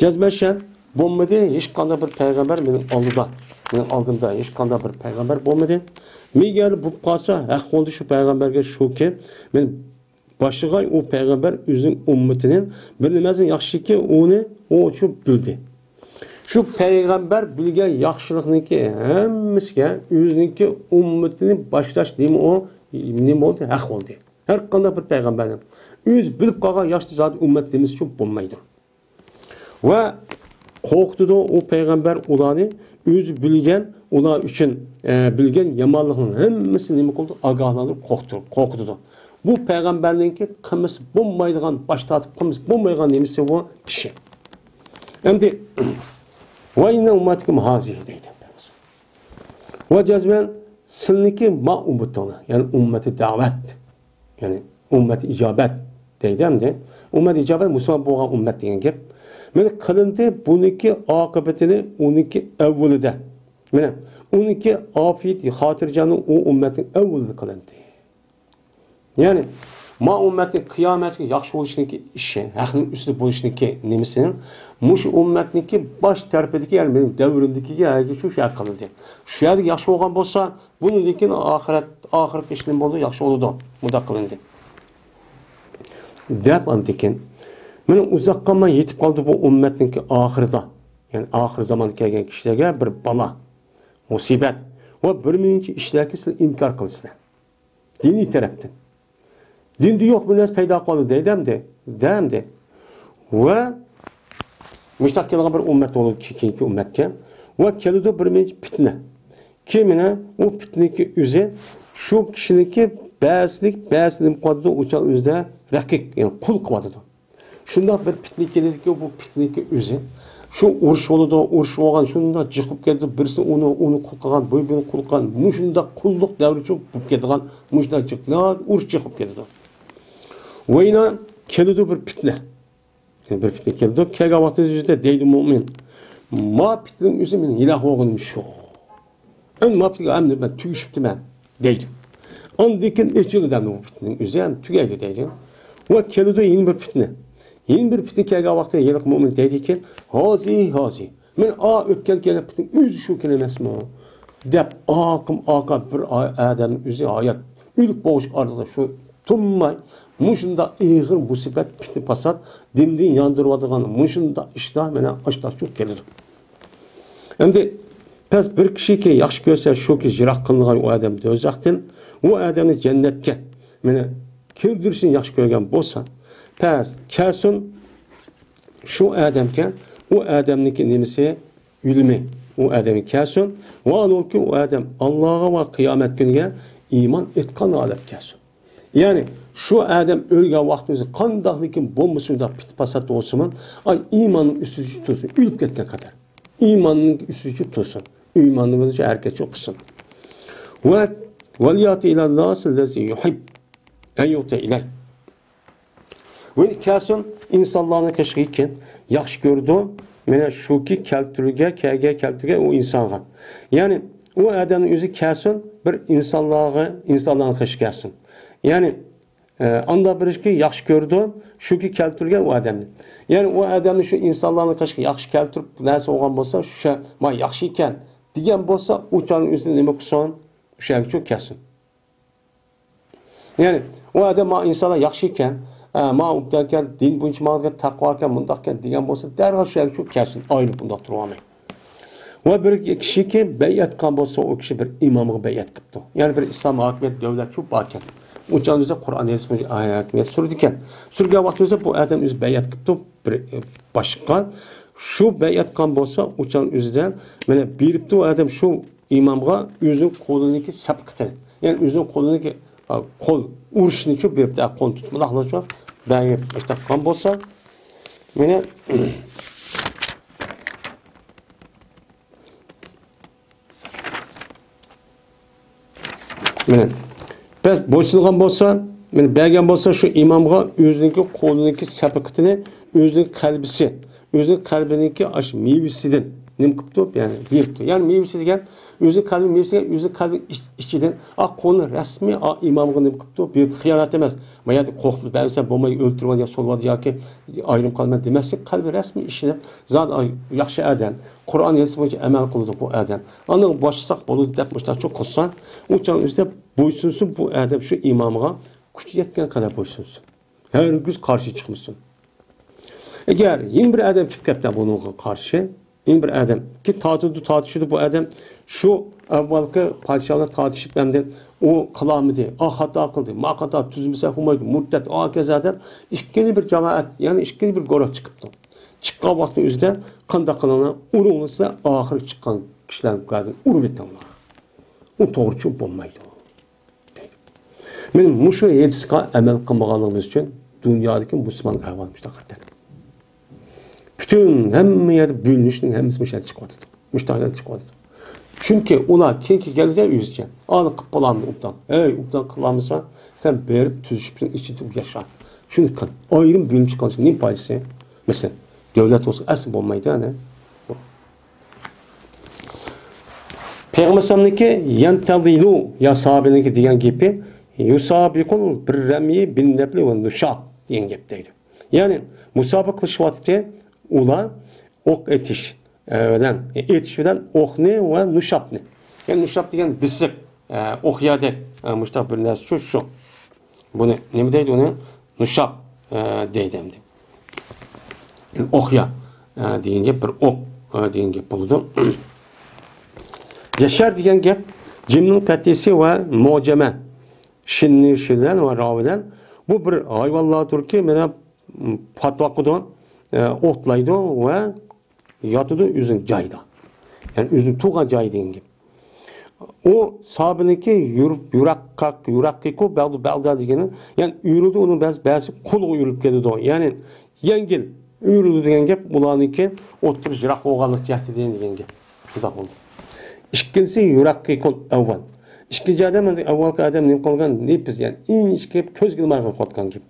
جەزمەن شەن بولمىدى، ھېچقانداق بىر پەيغەمبەر مېنىڭ ئالدىدا، مېنىڭ ئالدىمدا ھېچقانداق بىر پەيغەمبەر بولمىدى. مېگەر بولۇپ قالسا، ھەق بولدى شۇ پەيغەمبەرگە شۇكى، مەن باشلىغاي ئۇ پەيغەمبەر ئۆزىنىڭ ئۈممىتىنىڭ بىر نېمىسىنى ياخشىكى ئۇنى ئۇ شۇ بىلدى. شۇ پەيغەمبەر بىلگەن ياخشىلىقنىڭكى ھەممىسىگە ئۆزىنىڭكى ئۈممىتىنى باشلاش نېمە ئۇ، نېمە بولدى؟ ھەق بولدى. ھەر قانداق بىر پەيغەمبەرنىڭ ئۆزى بىلىپ قالغان ياخشى زادى ئۈممەت نېمىسى ئۈچۈن بولمايدۇ. ۋە قورقۇتىدۇ ئۇ پەيغەمبەر ئۇلارنى ئۆزى بىلگەن، ئۇلار ئۈچۈن، ئە، بىلگەن يامانلىقنىڭ ھەممىسىنى نېمە قىلىدۇ؟ ئاگاھلاندۇرۇپ قورقۇتىدۇ، قورقۇتىدۇ. بۇ پەيغەمبەرنىڭكى قىلمىسا بولمايدىغان، باش تارتىپ قىلمىسا بولمايدىغان نېمىسى بۇ كىشى. ئەمدى، ۋە ئىننە ئۇممەتىكۇم ھازىھى دەيدۇ. ۋە جەزمەن سىلىنىڭكى ما ئۈممىتىڭلار، يەنى ئۈممەتى دەۋەت، يەنى ئۈممەتى ئىجابەت دەيدۇ ئەمدى. ئۈممەتى ئىجابەت مۇسۇلمان بولغان ئۈممەت دېگەن گەپ. مانا قىلىندى بۇنىڭكى ئاقىۋىتىنى ئۇنىڭكى ئەۋۋىلىدە. مانا ئۇنىڭكى ئاپىيىتى خاتىرجەملىك ئۇ ئۈممەتنىڭ ئەۋۋىلىدە قىلىندى. يەنى، ما ئۈممەتنىڭ قىيامەتكە ياخشى بولۇشنىڭكى ئىشى، ھەقنىڭ ئۈستىدە بولۇشنىڭكى نېمىسى، مۇشۇ ئۈممەتنىڭكى باش تەرىپىدىكى، يەنى مېنىڭ دەۋرىمدىكىگە ھەرگىز شۇ شەرت قىلىندى. شۇ يەردە ياخشى بولغان بولسا، بۇنىڭدىن كېيىن ئاخىرەت، ئاخىرقى ئىش نېمە بولىدۇ؟ ياخشى بولىدۇ. مۇنداق قىلىندى. دەپ ئاندىن كېيىن، مانا ئۇزاق قالماي يېتىپ قالدى بۇ ئۈممەتنىڭكى ئاخىرىدا. يەنى ئاخىر زاماندا كەلگەن كىشىلەرگە بىر بالا، مۇسىبەت ۋە بىر مۇنچە ئىشلارنى سىلەر ئىنكار قىلىسىلەر. دىنىي تەرەپتىن. دىندا يوق بىر نەرسە پەيدا قىلدى دەيدۇ ئەمدى. دەمدى. ۋە مۇشتاق كېلىدىغان بىر ئۈممەت بولىدۇ، كېيىنكى ئۈممەتكە. ۋە كېلىدۇ بىر مۇنچە پىتنە. كېيىن مانا ئۇ پىتنىكى ئۆزى شۇ كىشىنىكى بەزىلىك، بەزىلىك قىلىۋاتىدۇ، ئۇ چاغ ئۆزىدە رەقىق، يەنى قۇل قىلىۋاتىدۇ. شۇنداق بىر پىتنە كېلىدىكى، بۇ پىتنىكى ئۆزى. شۇ ئۇرۇش بولىدۇ، ئۇرۇش بولغان، شۇنداق جىق بولۇپ كېتىدۇ، بىرسى ئۇنى، ئۇنى قۇل قىلغان، بۇ بىرىنى قۇل قىلغان، مۇشۇنداق قۇللۇق دەۋرى چوڭ بولۇپ كېتىدىغان، مۇشۇنداق جىق، ناھايىتى ئۇرۇش جىق بولۇپ كېتىدۇ. ۋەينا كېلىدۇ بىر پىتنە. بىر پىتنە كېلىدۇ. كەلگەن ۋاقتىدا دەيدۇ مۆمىن، ما پىتنىنىڭ ئۆزى مېنىڭ ھالاك بولغىنىم شۇ. ئەمدى ما پىتنىگە ئەمدى مەن تۈگىشىپتىمەن دەيدۇ. ئاندىن كېيىن ئېچىلىدۇ ئەمدى بۇ پىتنىنىڭ ئۆزى، ئەمدى تۈگەيدۇ دەيدۇ. ۋە كېلىدۇ يەنە بىر پىتنە. يەنە بىر پىتنە كەلگەن ۋاقتىدا ھېلىقى مۆمىن دەيدىكەن، ھازى، ھازى. مەن ئا ئۆتكەن كەلگەن پىتنىنىڭ ئۆزى شۇ كېلەمەسمۇ؟ دەپ ئاقىم ئاقا بىر ئا-، ئادەمنىڭ ئۆزى ھايات، ئۆلۈپ بولغۇچە ئارىلىقتا شۇ تۇنماي مۇشۇنداق ئېغىر مۇسىبەت، پىتنە پاسات، دىننى ياندۇرۇۋاتىدىغان مۇشۇنداق ئىشتا مانا ئاشتاق شۇ كېلىدۇ. ئەمدى بەس بىر كىشىكى ياخشى كۆرسە، شۇكى يىراق قىلىنغان ئۇ ئادەم دوزاختىن، ئۇ ئادەمنى جەننەتكە مانا كىردۈرۈشنى ياخشى كۆرگەن بولسا، بەس كەلسۇن شۇ ئادەمگە، ئۇ ئادەمنىڭكى نېمىسى، ئۆلۈمى ئۇ ئادەمگە كەلسۇن، ۋە ئۇكى ئۇ ئادەم ئاللاغا ۋە قىيامەت كۈنىگە ئىمان ئېيتقان ھالەتتە كەلسۇن. يەنى شۇ ئادەم ئۆلگەن ۋاقتى ئۆزى قانداقلىكىن بولمىسۇن، شۇنداق پىت پاسات بولسىمۇ، ئاي، ئىماننىڭ ئۈستىدە تۇرسۇن، ئۆلۈپ كەتكەن قەدەر. ئىماننىڭ ئۈستىدە تۇرسۇن. ئىماننىڭ بويىچە ھەرىكەت قىلسۇن. ۋە ۋەلياتى ئىلەنناسىللەزى يۇھىب ئەن يۇتە ئىلەي. ۋە كەلسۇن ئىنسانلارنىڭ قېشىغا كەلسۇن، ياخشى كۆرىدۇ. مانا شۇكى كەلتۈرگە، كەلگە، كەلتۈرگە ئۇ ئىنسانغا. يەنى ئۇ ئادەمنىڭ ئۆزى كەلسۇن، بىر ئىنسانلارغا، ئىنسانلارنىڭ قېشىغا كەلسۇن. يەنى، ئە، ئاندا بىرىكى ياخشى كۆرىدۇ، شۇكى كەلتۈرگەن ئۇ ئادەمنى. يەنى ئۇ ئادەمنى شۇ ئىنسانلارنىڭ قېشىغا ياخشى كەلتۈرۈپ، نەرسە بولغان بولسا، شۇ ما ياخشى ئىكەن دېگەن بولسا، ئۇ چاغنىڭ ئۆزىدە نېمە قىلسۇن؟ ئۇ يەرگە شۇ كەلسۇن. يەنى ئۇ ئادەم ما ئىنسانلار ياخشى ئىكەن، ئە، ما ئوبدانكەن، دىن بويىچە ماڭىدىكەن، تەقۋاكەن، مۇنداقكەن دېگەن بولسا، دەرھال شۇ يەرگە شۇ كەلسۇن، ئايرىلىپ ئۇنداق تۇرۇۋالماي. ۋە بىر كىشىكى بەيئەت قىلغان بولسا، ئۇ كىشى بىر ئىمامغا بەيئەت قىپتۇ. يەنى بىر ئىسلام ھاكىمىيەت دۆلەت شۇ باركەن. ئۇ چاغدا بىزدە قۇرئان ھەدىس بويىچە ھاكىمىيەت سۈرىدىكەن. سۈرگەن ۋاقتىمىزدا بۇ ئادەم ئۆزى بەيئەت قىپتۇ بىر، ئە، باشقا. شۇ بەيئەت قىلغان بولسا، ئۇ چاغ ئۆزىدە مانا بېرىپتۇ ئۇ ئادەم شۇ ئىمامغا ئۆزىنىڭ قولىدىكى سەپىقىتىنى، يەنى ئۆزىنىڭ قولىدىكى، ئا، قول ئۇرۇشنىچۇ بېرىپتۇ، قول تۇتمىلاقلىچۇ بەرگەن ئىشتاق قىلغان بولسا، مانا، مانا، بەس بويسۇنغان بولسا، مانا، بەرگەن بولسا شۇ ئىمامغا ئۆزىنىڭكى قولىنىڭكى سەپىقىتىنى، ئۆزىنىڭ قەلبىسى، ئۆزىنىڭ قەلبىنىڭكى ئاش مېۋىسىدىن نېمە قىپتۇ؟ يەنى بېرىپتۇ. يەنى مېۋىسى دېگەن ئۆزىنىڭ قەلبى مېۋىسى دېگەن ئۆزىنىڭ قەلبى ئىچ-، ئىچىدىن ئا قولىنى رەسمىي ئا ئىمامغا نېمە قىپتۇ؟ بېرىپتۇ. خىيانەت ئەمەس. ما يەردە قورقۇتۇپ بەرمىسەم بولمايدۇ، ئۆلتۈرۈۋال يا سولىۋال ياكى ئايرىم قالىمەن دېمەسلىك، قەلبى رەسمىي ئىشىنىپ، زادى ياخشى ئادەم، قۇرئان ھەدىس بويىچە ئەمەل قىلىدۇ بۇ ئادەم. ئاندىن باشلىساق بولىدۇ دەپ مۇشۇنداق قىلسا، ئۇ چاغنىڭ ئۆزىدە بويسۇنسۇن بۇ ئادەم شۇ ئىمامغا كۈچى يەتكەن قەدەر بويسۇنسۇن. ھەرگىز قارشى چىقمىسۇن. ئەگەر يەنە بىر ئادەم چىقىپ كەتسە بۇنىڭغا قارشى، يەنە بىر ئادەم كى تارتىدۇ، تارتىشىدۇ بۇ ئادەم، شۇ ئەۋۋەلقى پادىشاھلار تارتىشىپ ئەمدى ئۇ قىلالمىدى، ئا خاتا قىلدى، ما خاتا، تۈزمىسە بولمايدۇ، مۇرتەت، ئا كەزا دەپ ئىككىنچى بىر جامائەت، يەنى ئىككىنچى بىر گۇرۇھ چىقىپتۇ. چىققان ۋاقتىنىڭ ئۆزىدە قانداق قىلىڭلار، ئۇرۇڭلار، سىلەر ئاخىرى چىققان كىشىلەرنى ئۇرۇۋېتىڭلار. ئۇ توغرا چۈشۈنۈپ بولمايدۇ. مانا مۇشۇ ھەدىسكە ئەمەل قىلمىغانلىقىمىز ئۈچۈن دۇنيادىكى مۇسۇلمان ئەھۋالى مۇشۇنداق ئەكەن. پۈتۈن ھەممە يەردە بۆلۈنۈشنىڭ ھەممىسى مۇشۇ يەردە چىقىۋاتىدۇ. مۇشۇنداق يەردە چىقىۋاتىدۇ. چۈنكى ئۇلار كېيىن كېلىپ كەلگۈدە ئۆزىچە ئانا قىلىپ بولامدۇ ئوبدان؟ ھەي، ئوبدان قىلالمىسا، سەن بېرىپ تۈزۈشۈپنىڭ ئىچىدە ياشا. شۇنى قىل. ئايرىم بۆلۈنۈپ چىققان نېمە پايدىسى؟ مەسىلەن، دۆلەت بولسا ئەسلى بولمايدۇ، ئەنە. پەيغەمبەر ئەلەيھىسسالامنىڭكى يەنتەزىلۇ يا ساھابىنىڭكى دېگەن گېپى يۇسابىقۇل بىر رەميى بىن نەبلى ۋە نۇشاپ دېگەن گەپ دەيدۇ. يەنى مۇسابىقە قىلىشىۋاتىدۇ ئۇلار ئوق ئېتىش، ئە، بىلەن، ئېتىش بىلەن ئوقنى ۋە نۇشاپنى. يەنى نۇشاپ دېگەن بېسىق، ئە، ئوقيادەك، ئە، مۇشۇنداق بىر نەرسە شۇ، شۇ. بۇنى نېمە دەيدۇ ئۇنى؟ نۇشاپ، ئە، دەيدۇ ئەمدى. ئوقيا، ئە، دېگەن گەپ بىر ئوق، ئە، دېگەن گەپ بولىدۇ. جەشەر دېگەن گەپ جىمنىڭ پەتھىسى ۋە مۇجەمە، شىننى شىلەن ۋە راۋىلەن. بۇ بىر ھايۋانلاردۇركى، مانا، پاتىۋاقىدۇ، ئە، ئوتلايدۇ ۋە ياتىدۇ ئۆزىنىڭ جايىدا. يەنى ئۆزىنىڭ تۇغان جايى دېگەن گەپ. ئۇ ساھابىنىڭكى يۈر-، يۇراققا-، يۇراققىكۇ بەغدۇ بەغدا دېگىنى، يەنى ئۆرۈلدى ئۇنىڭ بەز-، بەزى قولىغا ئۆرۈلۈپ كېتىدۇ. يەنى يەڭگىل ئۆرۈلدى دېگەن گەپ ئۇلارنىڭكى ئوتتۇرا يىراق بولغانلىق جەھەتتىن دېگەن گەپ. شۇنداق بولدى. ئىككىنچىسى يۇراققىكۇ ئەۋۋەل. ئىككىنچى ئادەم، ئەۋۋەلكى ئادەم نېمە قىلغان؟ نېپىز، يەنى ئىنچىكە كۆزگە ئىلماي قىلىۋاتقان گەپ.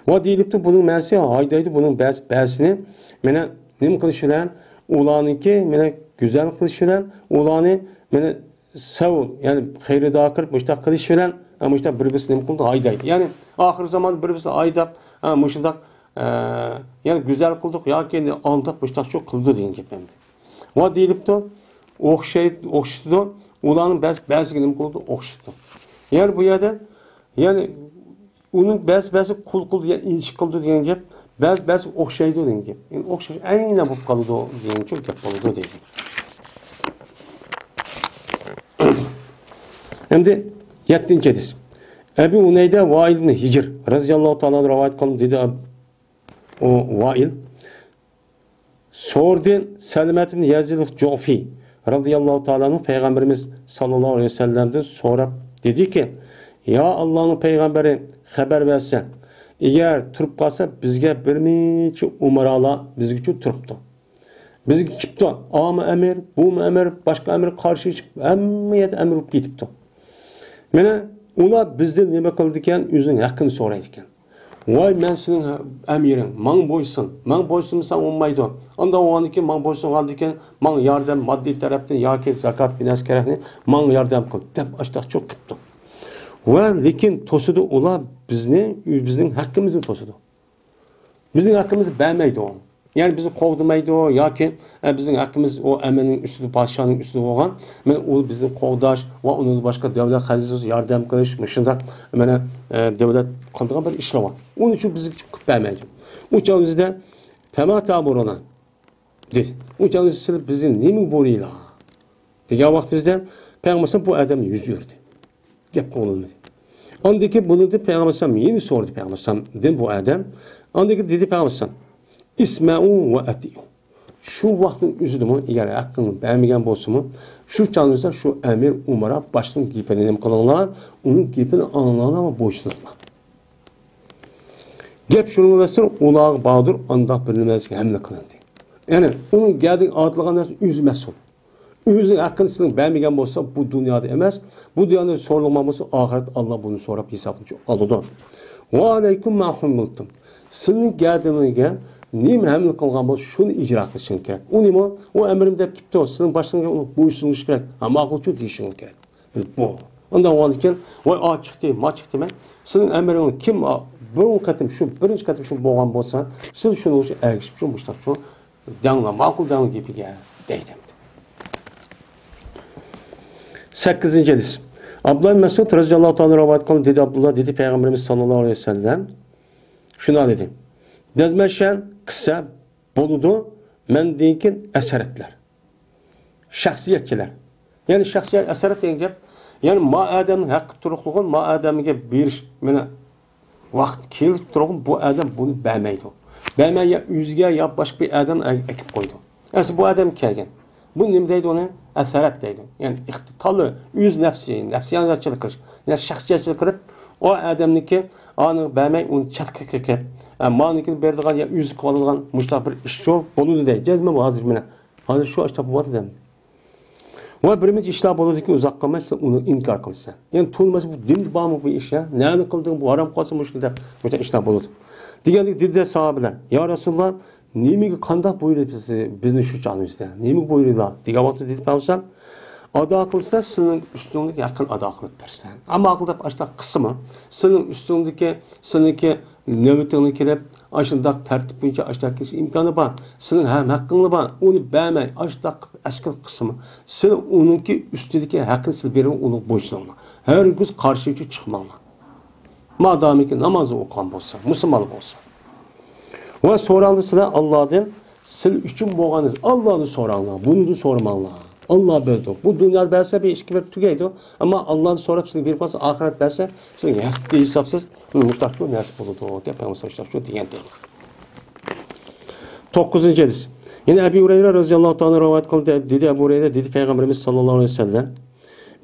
ۋە دېيىلىپتۇ، بۇنىڭ مەنىسى ھايدايدۇ، بۇنىڭ بەز-، بەزىسىنى مانا نېمە قىلىش بىلەن، ئۇلارنىڭكى مانا گۈزەل قىلىش بىلەن، ئۇلارنى مانا سەۋ، يەنى خېرىدار كىرىپ مۇشتاق قىلىش بىلەن، ھە، مۇشتاق بىر-بىرسىنى نېمە قىلىدۇ؟ ھايدايدۇ. يەنى ئاخىر زاماندا بىر-، بىرسىنى ھايداپ، ھە، مۇشۇنداق، ئە، يەنى گۈزەل قىلدۇق ياكى ئالداپ مۇشتاق شۇ قىلىدۇ دېگەن گەپ ئەمدى. ۋە دېيىلىپتۇ، ئوخشاي-، ئوخشىتىدۇ، ئۇلارنىڭ بەز-، بەزىسىگە نېمە قىلىدۇ؟ ئوخشىتىدۇ. يەنى بۇ يەردە، يەنى ئۇنىڭ بەزى، بەزى قۇل قىلدى، يەنى ئىنچىكە قىلدى دېگەن گەپ، بەزى، بەزى ئوخشايدۇ دېگەن گەپ. يەنى ئوخشاش ئەينەن بولۇپ قالىدۇ دېگەنچۇ گەپ بولىدۇ دەيدۇ. ئەمدى يەتتىنچى ھەدىس. ئەبۇ ھۇنەيدە ۋائىل ئىبن ھىجر رەزىياللاھۇ تائالا ئەنھۇ رىۋايەت قىلغان دېدى، ئۇ ۋائىل، سورىدى، سەلمەت ئىبن يەزىد جۇئفى رەزىياللاھۇ تائالا ئەنھۇ پەيغەمبىرىمىز ساللاللاھۇ ئەلەيھى ۋەسەللەمدىن سوراپ دېدىكى، يا ئاللانىڭ پەيغەمبىرى، خەۋەر بەرسە، ئەگەر تۇرۇپ قالسا، بىزگە بىر نەچچە ئۇمارالار بىزگىچە تۇرۇپتۇ. بىزگە كېلىپتۇ، ئامۇ ئەمىر، بۇمۇ ئەمىر، باشقا ئەمىر قارشى چىقىپ، ھەممە يەردە ئەمىر بولۇپ كېتىپتۇ. مانا ئۇلار بىزدىن نېمە قىلىدىكەن؟ ئۆزىنىڭ ھەققىنى سورايدىكەن. ۋاي، مەن سېنىڭ ئەمىرىڭ، ماڭا بويسۇن، ماڭا بويسۇنمىساڭ بولمايدۇ. ئانداق بولغاندىكىن، ماڭا بويسۇنغاندىكىن، ماڭا ياردەم، ماددىي تەرەپتىن ياكى زاكات، بىر نەرسە كېرەكنى ماڭا ياردەم قىل، دەپ ئاشتاق چوق قىپتۇ. ۋە لېكىن توسىدۇ ئۇلار بىزنى، بىزنىڭ ھەققىمىزنى توسىدۇ. بىزنىڭ ھەققىمىزنى بەرمەيدۇ. يەنى بىزنى قوغدىمايدۇ ياكى، ئە، بىزنىڭ ھەققىمىز ئۇ ئەمىرنىڭ ئۈستىدە، پادىشاھنىڭ ئۈستىدە بولغان. مانا ئۇ بىزنى قوغداش ۋە ئۇنىڭدىن باشقا دۆلەت خەزىنىسىگە ياردەم قىلىش، مۇشۇنداق مانا، ئە، دۆلەت قىلىدىغان بىر ئىشلار بار. ئۇنىڭ ئۈچۈن بىزگە چىقىپ بەرمەيدۇ. ئۇ چاغدا بىزدە، پەما تەئمۇرۇنا دېدى. ئۇ چاغدا سىلەر بىزنى نېمىگە بۇيرۇيلا؟ دېگەن ۋاقتىمىزدا پەيغەمبەر بۇ ئادەمنى يۈز ئۆردى. گەپ قىلالمىدى. ئاندىن كېيىن بۇنىڭدىن پەيغەمبەر ئەلەيھىسسالام يەنە سورىدى پەيغەمبەر ئەلەيھىسسالامدىن بۇ ئادەم. ئاندىن كېيىن دېدى پەيغەمبەر ئەلەيھىسسالام، ئىسمەئۇ ۋە ئەتىئۇ. شۇ ۋاقىتنىڭ ئۆزىدىمۇ، ئەگەر ھەققىڭنى بەرمىگەن بولسىمۇ، شۇ چاغنىڭ ئۆزىدە شۇ ئەمىر ئۇمارا باشلىقنىڭ گېپىنى نېمە قىلىڭلار، ئۇنىڭ گېپىنى ئاڭلاڭلار ۋە بويسۇنۇڭلار. گەپ شۇنىڭغا بەستۇر، ئۇلارغا باردۇر، ئانداق بىر نېمە ھەملە قىلىندى. يەنى ئۇنىڭ گەدىنىگە ئارتىلغان نەرسە ئۆزى مەسئۇل. ئۆزىنىڭ ھەققىنى سېنىڭ بەرمىگەن بولسا، بۇ دۇنيادا ئەمەس، بۇ دۇنيادا سورىلىدىغان بولسا، ئاخىرەتتە ئاللا بۇنى سوراپ ھېسابنى ئالىدۇ. ۋە ئەلەيكۇم ما ھۇممىلتۇم. سېنىڭ گەدىنىڭگە نېمە ھەملە قىلغان بولسا، شۇنى ئىجرا قىلىشىڭ كېرەك. ئۇ نېمە؟ ئۇ ئەمرىم دەپ كېتىپتۇ. سېنىڭ باشلىقىڭغا ئۇنى بويسۇنۇش كېرەك. ھە، ماقۇلچۇ دېيىشىڭ كېرەك. بۇ. ئۇنداق بولغاندىكىن، ۋاي، ئا چىقتى، ما چىقتى، مەن سېنىڭ ئەمرىڭنى كىم، ئا، بۇرۇنقى قېتىم شۇ، بىرىنچى قېتىم شۇ بولغان بولسا، سىز شۇنىڭ ئۈچۈن ئەگىشىپ شۇ، مۇشتاق شۇ، دەڭلا، ماقۇل دەڭلا گېپىگە، دەيدۇ. سەككىزىنچى ھەدىس. ئابدۇللا ئىبن مەسئۇد رەزىياللاھۇ تائالا رىۋايەت قىلغان، دېدى ئابدۇللا، دېدى پەيغەمبىرىمىز ساللاللاھۇ ئەلەيھى ۋەسەللەم شۇنداق دېدى. دەزمەشەن قىسسە بولىدۇ، مەندىن كېيىن ئەسەرەتلەر. شەخسىيەتچىلەر. يەنى شەخسىيەت ئەسەرەت دېگەن گەپ، يەنى ما ئادەمنىڭ ھەققى تۇرۇقلۇقىنى ما ئادەمگە بېرىش، مانا ۋاقىت كېلىپ تۇرغان بۇ ئادەم بۇنى بەرمەيدۇ. بەرمەي يا ئۆزىگە يا باشقا بىر ئادەم ئە-، ئەكىپ قويىدۇ. ئەسلى بۇ ئادەم كەلگەن. بۇ نېمە دەيدۇ ئۇنى؟ ئەسەرەت دەيدۇ. يەنى ئىختىتالى، ئۆز نەپسى، نەپسىيانەتچىلىك قىلىش. يەنى شەخسىيەتچىلىك قىلىپ، ئۇ ئادەمنىڭكى ئانىغا بەرمەي، ئۇنى چەتكە قېقىپ، ئە، مانىڭكىنى بېرىدىغان يا ئۆزى قىلىۋالىدىغان مۇشۇنداق بىر ئىش شۇ بولىدۇ دەيدۇ. جەزمەن ھازىر مانا ھازىر شۇ ئىش تاپىۋاتىدۇ ئەمدى. ۋە بىر نەچچە ئىشلار بولىدۇكى، ئۇزاق قالماي سەن ئۇنى ئىنكار قىلىسەن. يەنى تونۇمايسەن، بۇ دىندا بارمۇ بۇ ئىش يا؟ نەدە قىلدىڭ، بۇ ھارام قىلسا مۇشۇ دەپ، مۇشۇنداق ئىشلار بولىدۇ. دېگەندىكىن دېدى ساھابىلەر، يا رەسۇلاللا، نېمىگە، قانداق بۇيرۇيسىز بىزنى شۇ چاغنىڭ ئۆزىدە؟ نېمىگە بۇيرۇيلا؟ دېگەن ۋاقىتتا دېدى پەيغەمبەر، ئادا قىلسا سېنىڭ ئۈستۈڭدىكى ھەققىنى ئادا قىلىپ بەرسەن. ئەمما ئاقىل دەپ ئاشتاق قىسمى، سېنىڭ ئۈستۈڭدىكى، سېنىڭكى نۆۋىتىڭنى كېلىپ، ئاشۇنداق تەرتىپ بويىچە ئاشۇنداق كېلىش ئىمكانى بار. سېنىڭ ھەم ھەققىڭلا بار. ئۇنى بەرمەي، ئاشۇنداق قىلىپ ئەسكىل قىسمى. سېنىڭ ئۇنىڭكى ئۈستىدىكى ھەققىنى سىلەر بېرىڭ، ئۇنىڭغا بويسۇنۇڭلار. ھەرگىز قارشى چىقماڭلار. مادامىكى نامازنى ئوقۇغان بولسا، مۇسۇلمان بولسا. ۋە سوراڭلار سىلەر ئاللادىن، سىلەر ئۈچۈن بولغان ئاللادىن سوراڭلار، بۇنىدىن سورىماڭلار. ئاللا بەردى. بۇ دۇنيادا بەرسە بىر ئىككى بېرىپ تۈگەيدۇ. ئەمما ئاللادىن سوراپ سىزگە بېرىپ قالسا، ئاخىرەت بەرسە سىزگە ھەددى ھېسابسىز مۇشتاق شۇ نەرسە بولىدۇ دەپ پەيغەمبەر شۇ دېگەن دەيدۇ. توققۇزىنچى ھەدىس. يەنە ئەبى ھۇرەيرە رەزىياللاھۇ تائالا رىۋايەت قىلدى. دېدى ئەبۇ ھۇرەيرە، دېدى پەيغەمبىرىمىز ساللاللاھۇ ئەلەيھى ۋەسەللەم،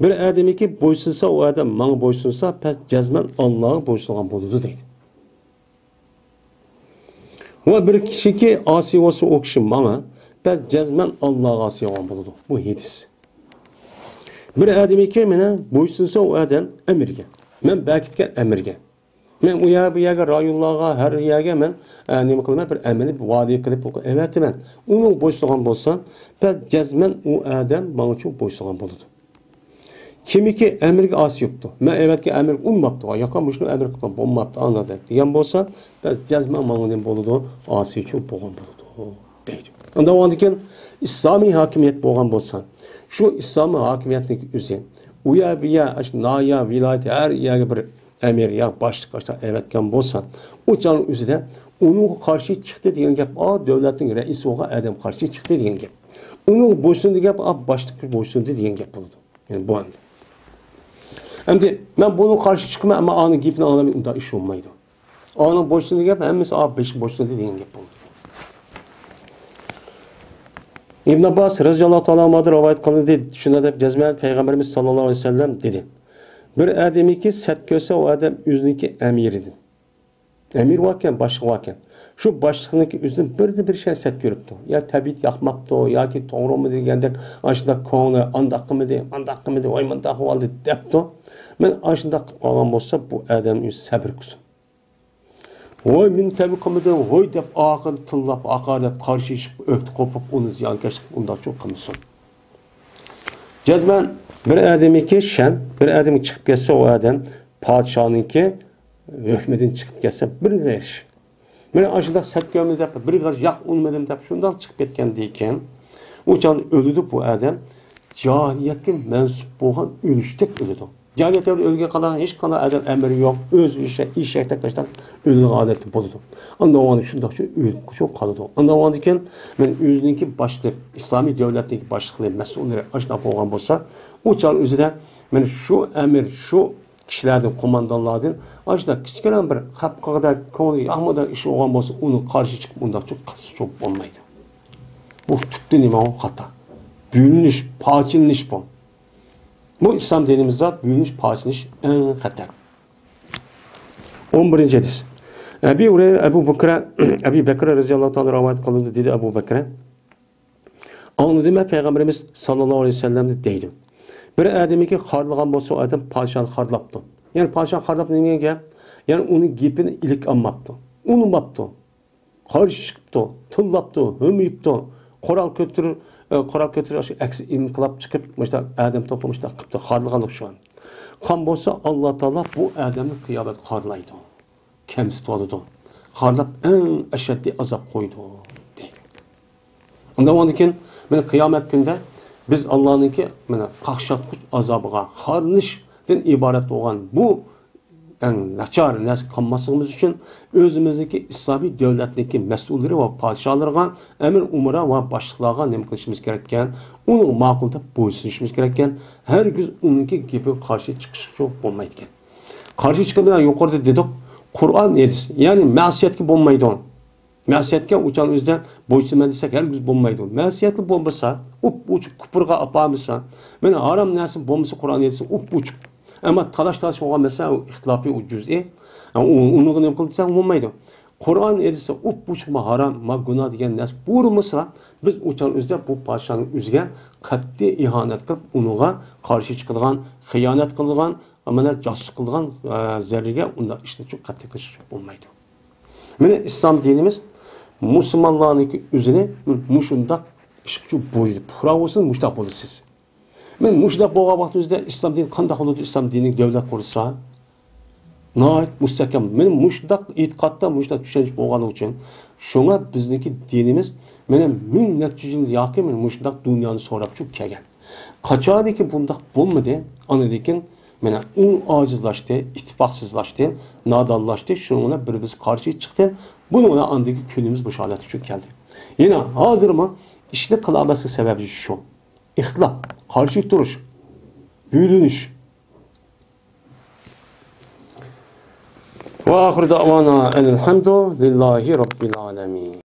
بىر ئادەمكى بويسۇنسا، ئۇ ئادەم ماڭا بويسۇنسا، پەس جەزمەن ئاللاغا بويسۇنغان بولىدۇ دەيدۇ. ۋە بىر كىشىكى ئاسىي بولسا، ئۇ كىشى ماڭا، پەس جەزمەن ئاللاغا ئاسىي بولغان بولىدۇ. بۇ ھەدىس. بىر ئادەمكى مانا بويسۇنسا، ئۇ ئادەم ئەمىرگە. مەن بەكىتكەن ئەمىرگە. مەن ئۇ يەر، بۇ يەرگە، رايونلارغا، ھەر يەرگە مەن، ئە، نېمە قىلىمەن، بىر ئەمىرنى ۋەدە قىلىپ ئەۋەتىمەن. ئۇنىڭغا بويسۇنغان بولسا، پەس جەزمەن ئۇ ئادەم ماڭىچۇ بويسۇنغان بولىدۇ. كىمكى ئەمىرگە ئاسىي بوپتۇ، مەن ئەۋەتكەن ئەمىرگە ئۇنىماپتۇ، ياقا مۇشۇنى ئەمىر قىلغان بولماپتۇ، ئانداق دەپ دېگەن بولسا، پەس جەزمەن ماڭا نېمە بولىدۇ، ئاسىيچۇ بولغان بولىدۇ دەيدۇ. ئاندىن كېيىن ئىسلامىي ھاكىمىيەت بولغان بولسا، شۇ ئىسلامىي ھاكىمىيەتنىڭ ئۆزى ئۇ يەر، بۇ يەر، ئاشۇ ناھىيە، ۋىلايەت، ھەر يەرگە بىر ئەمىر يا باشلىق، باشلىق ئەۋەتكەن بولسا، ئۇ چاغنىڭ ئۆزىدە ئۇنىڭغا قارشى چىقتى دېگەن گەپ، ئا، دۆلەتنىڭ رەئىسى بولغان ئادەم قارشى چىقتى دېگەن گەپ. ئۇنىڭغا بويسۇندى گەپ، ئا، باشلىققا بويسۇندى دېگەن گەپ بولىدۇ. يەنى بۇ ئەمدى. ئەمدى مەن بۇنىڭغا قارشى چىقىمەن، ئەمما ئانىڭ گېپىنى ئاڭلىماي، ئۇنداق ئىش بولمايدۇ. ئانىڭ بويسۇندى گەپ، ھەممىسى، ئا، بېشى بويسۇندى دېگەن گەپ بولىدۇ. ئىبن ئابباس رەزىياللاھۇ تائالا ئەنھۇدىن رىۋايەت قىلىندى، شۇنداق دەپ جەزمەن پەيغەمبىرىمىز ساللاللاھۇ ئەلەيھى ۋەسەللەم دېدى: بىر ئادەمكى سەت كۆرسە، ئۇ ئادەم ئۆزىنىڭكى ئەمىرىدىن. ئەمىر باركەن، باشلىق باركەن. شۇ باشلىقنىڭكى ئۆزىدىن بىردىن بىر شەي سەت كۆرۈپتۇ. يا تەبىئىتى ياقماپتۇ، ياكى توغرىمۇ دېگەندەك، ئاشۇنداق كۆڭلى ئانداق قىلمىدى، مانداق قىلمىدى، ۋاي مۇنداق بولدى دەپتۇ. مەن ئاشۇنداق قىلىپ قالغان بولسا، بۇ ئادەم ئۆزى سەبرى قىلسۇن. ۋاي مېنى تەبىئىي قىلمىدى، ۋاي دەپ ئاخىرىدا تىللاپ، ھاقارەت، قارشى چىقىپ، ئۆكتە قوپۇپ، ئۇنى زىيانكەشلىك ئۇنداقچۇ قىلمىسۇن. جەزمەن بىر ئادەمكى شەن، بىر ئادەم چىقىپ كەتسە، ئۇ ئادەم پادىشاھنىڭكى ھۆكمىدىن چىقىپ كەتسە، بىر غەيرىش. مانا ئاشۇنداق سەت كۆرمىدى دەپ، بىر غەيرىش ياق ئۇنىمىدىم دەپ، شۇنداق چىقىپ كەتكەندىن كېيىن، ئۇ چاغدا ئۆلىدۇ بۇ ئادەم. جاھىلىيەتكە مەنسۇپ بولغان ئۆلۈشتەك ئۆلىدۇ. جاھىلىيەت دەۋرىدە ئۆلگەن قانداق، ھېچقانداق ئادەم ئەمىرى يوق، ئۆزى ئېشەك، ئېشەكتەك قاشتاق ئۆلىدىغان ھالەتتە بولىدۇ. ئاندىن ئاۋۋال شۇنداق شۇ ئۆلۈپ شۇ قالىدۇ. ئاندىن ئاۋۋالدىن كېيىن مەن ئۆزىنىڭكى باشلىق، ئىسلامىي دۆلەتنىڭكى باشلىقلىرى، مەسئۇللىرى ئاشۇنداق بولغان بولسا، ئۇ چاغ ئۆزىدە مەن شۇ ئەمىر، شۇ كىشىلەردىن، قوماندانلاردىن ئاشۇنداق كىچىككىنە بىر خەپ قىلغۇدەك، كۆڭلى ياقمىغۇدەك ئىش بولغان بولسا، ئۇنىڭغا قارشى چىقىپ ئۇنداق چوق قاتتىق چوق بولمايدۇ. بۇ تۈپتىن نېمە خاتا؟ بۆلۈنۈش، پارچىلىنىش بۇ. بۇ ئىسلام دىنىمىزدا بۆلۈنۈش، پارچىلىنىش ئەڭ خەتەر. ئون بىرىنچى ھەدىس. ئەبى ھۇرەيرە، ئەبۇ بەكرە، ئەبى بەكرە رەزىياللاھۇ تائالا رىۋايەت قىلىندى، دېدى ئەبۇ بەكرە. ئاڭلىدىم مەن پەيغەمبىرىمىز ساللاللاھۇ ئەلەيھى ۋەسەللەمنى دەيدۇ. بىر ئادەمكى خارلىغان بولسا، ئۇ ئادەم پادىشاھنى خارلاپتۇ. يەنى پادىشاھنى خارلاپ نېمە دېگەن گەپ؟ يەنى ئۇنىڭ گېپىنى ئىلىك ئالماپتۇ. ئۇنىماپتۇ. قارشى چىقىپتۇ، تىللاپتۇ، ھۆمۈيۈپتۇ. قورال كۆتۈرۈپ، ئە، قورال كۆتۈرۈپ، ئاشۇ ئەكس ئىنقىلاب چىقىپ، مۇشۇنداق ئادەم توپلىمى مۇشۇنداق قىپتۇ، خارلىغانلىق شۇ. قان بولسا، ئاللا تائالا بۇ ئادەمنى قىيامەتتە خارلايدۇ. كەمسىتىۋالىدۇ. خارلاپ ئەڭ ئەشەددىي ئازاب قويىدۇ، دەيدۇ. ئۇنداق بولغاندىن كېيىن، مانا قىيامەت كۈنىدە بىز ئاللانىڭكى، مانا، قاقشاتقۇچ ئازابىغا خارلىنىشتىن ئىبارەت بولغان بۇ ئەڭ ناچار نەرسە قالماسلىقىمىز ئۈچۈن، ئۆزىمىزنىڭكى ئىسلامىي دۆلەتنىڭكى مەسئۇللىرى ۋە پادىشاھلىرىغا، ئەمىر ئۇمرا ۋە باشلىقلارغا نېمە قىلىشىمىز كېرەككەن؟ ئۇنىڭغا ماقۇل دەپ بويسۇنۇشىمىز كېرەككەن. ھەرگىز ئۇنىڭكى گېپىگە قارشى چىقىشقا بولمايدىكەن. قارشى چىقىمىز، يۇقىرىدا دېدۇق، قۇرئان، ھەدىس، يەنى مەسىيەتكە بولمايدۇ. مەسىيەتكە ئۇچان ئۆزىدە بويسۇنىمەن دېسەك، ھەرگىز بولمايدۇ. مەسىيەتلا بولمىسا، ئۇپ-ئوچۇق كۇپرغا ئاپارمىسا، مانا ھارام نەرسە بولمىسا، قۇرئان، ھەدىسى ئۇپ-ئوچۇق. ئەمما تالاش-تارتىش بولغان مەسىلە، ئۇ ئىختىلاپىي، ئۇ جۈزئىي. ئۇ، ئۇنىڭغا نېمە قىل دېسەڭ بولمايدۇ. قۇرئان، ھەدىسى ئۇپ-ئوچۇق، ما ھارام، ما گۇناھ دېگەن نەرسە بولمىسا، بىز ئۇچان ئۆزىدە بۇ پادىشاھنىڭ ئۆزىگە قەتئىي ئىھانەت قىلىپ، ئۇنىڭغا قارشى چىقىدىغان، خىيانەت قىلىدىغان، مانا جاسۇس قىلىدىغان، ئە، زەررىگە ئۇنداق ئىشنى چوق قەتئىي قىلىشقا بولمايدۇ. مانا ئىسلام دىنىمىز مۇسۇلمانلارنىڭكى ئۆزىنى مۇشۇنداق ئىشقا بويىدى. پۇقرا بولسۇن، مۇشۇنداق بولىسىز. مانا مۇشۇنداق بولغان ۋاقىتتا ئۆزىدە ئىسلام دىنى قانداق بولىدۇ؟ ئىسلام دىنى دۆلەت قۇرسا، ناھايىتى مۇستەھكەم. مانا مۇشۇنداق ئېتىقادتا، مۇشۇنداق چۈشەنچە بولغانلىقى ئۈچۈن، شۇڭا بىزنىڭكى دىنىمىز مانا مىڭ نەچچە يىل ياقى مانا مۇشۇنداق دۇنيانى سوراپ چوق كەلگەن. قاچانكى بۇنداق بولمىدى، ئاندىن كېيىن مانا ئۇ ئاجىزلاشتى، ئىتتىپاقسىزلاشتى، نادانلاشتى. شۇنىڭ بىلەن بىر-بىرسى قارشى چىقتى. بۇنىڭ بىلەن ئاندىن كېيىن كۈنىمىز مۇشۇ ھالەتكە چۈشۈپ كەلدى. يەنە ھازىرمۇ ئىشنى قىلالماسلىق سەۋەبى شۇ. ئىختىلاپ، قارشى تۇرۇش، بۆلۈنۈش. وآخر دعوانا أن الحمد لله رب العالمين.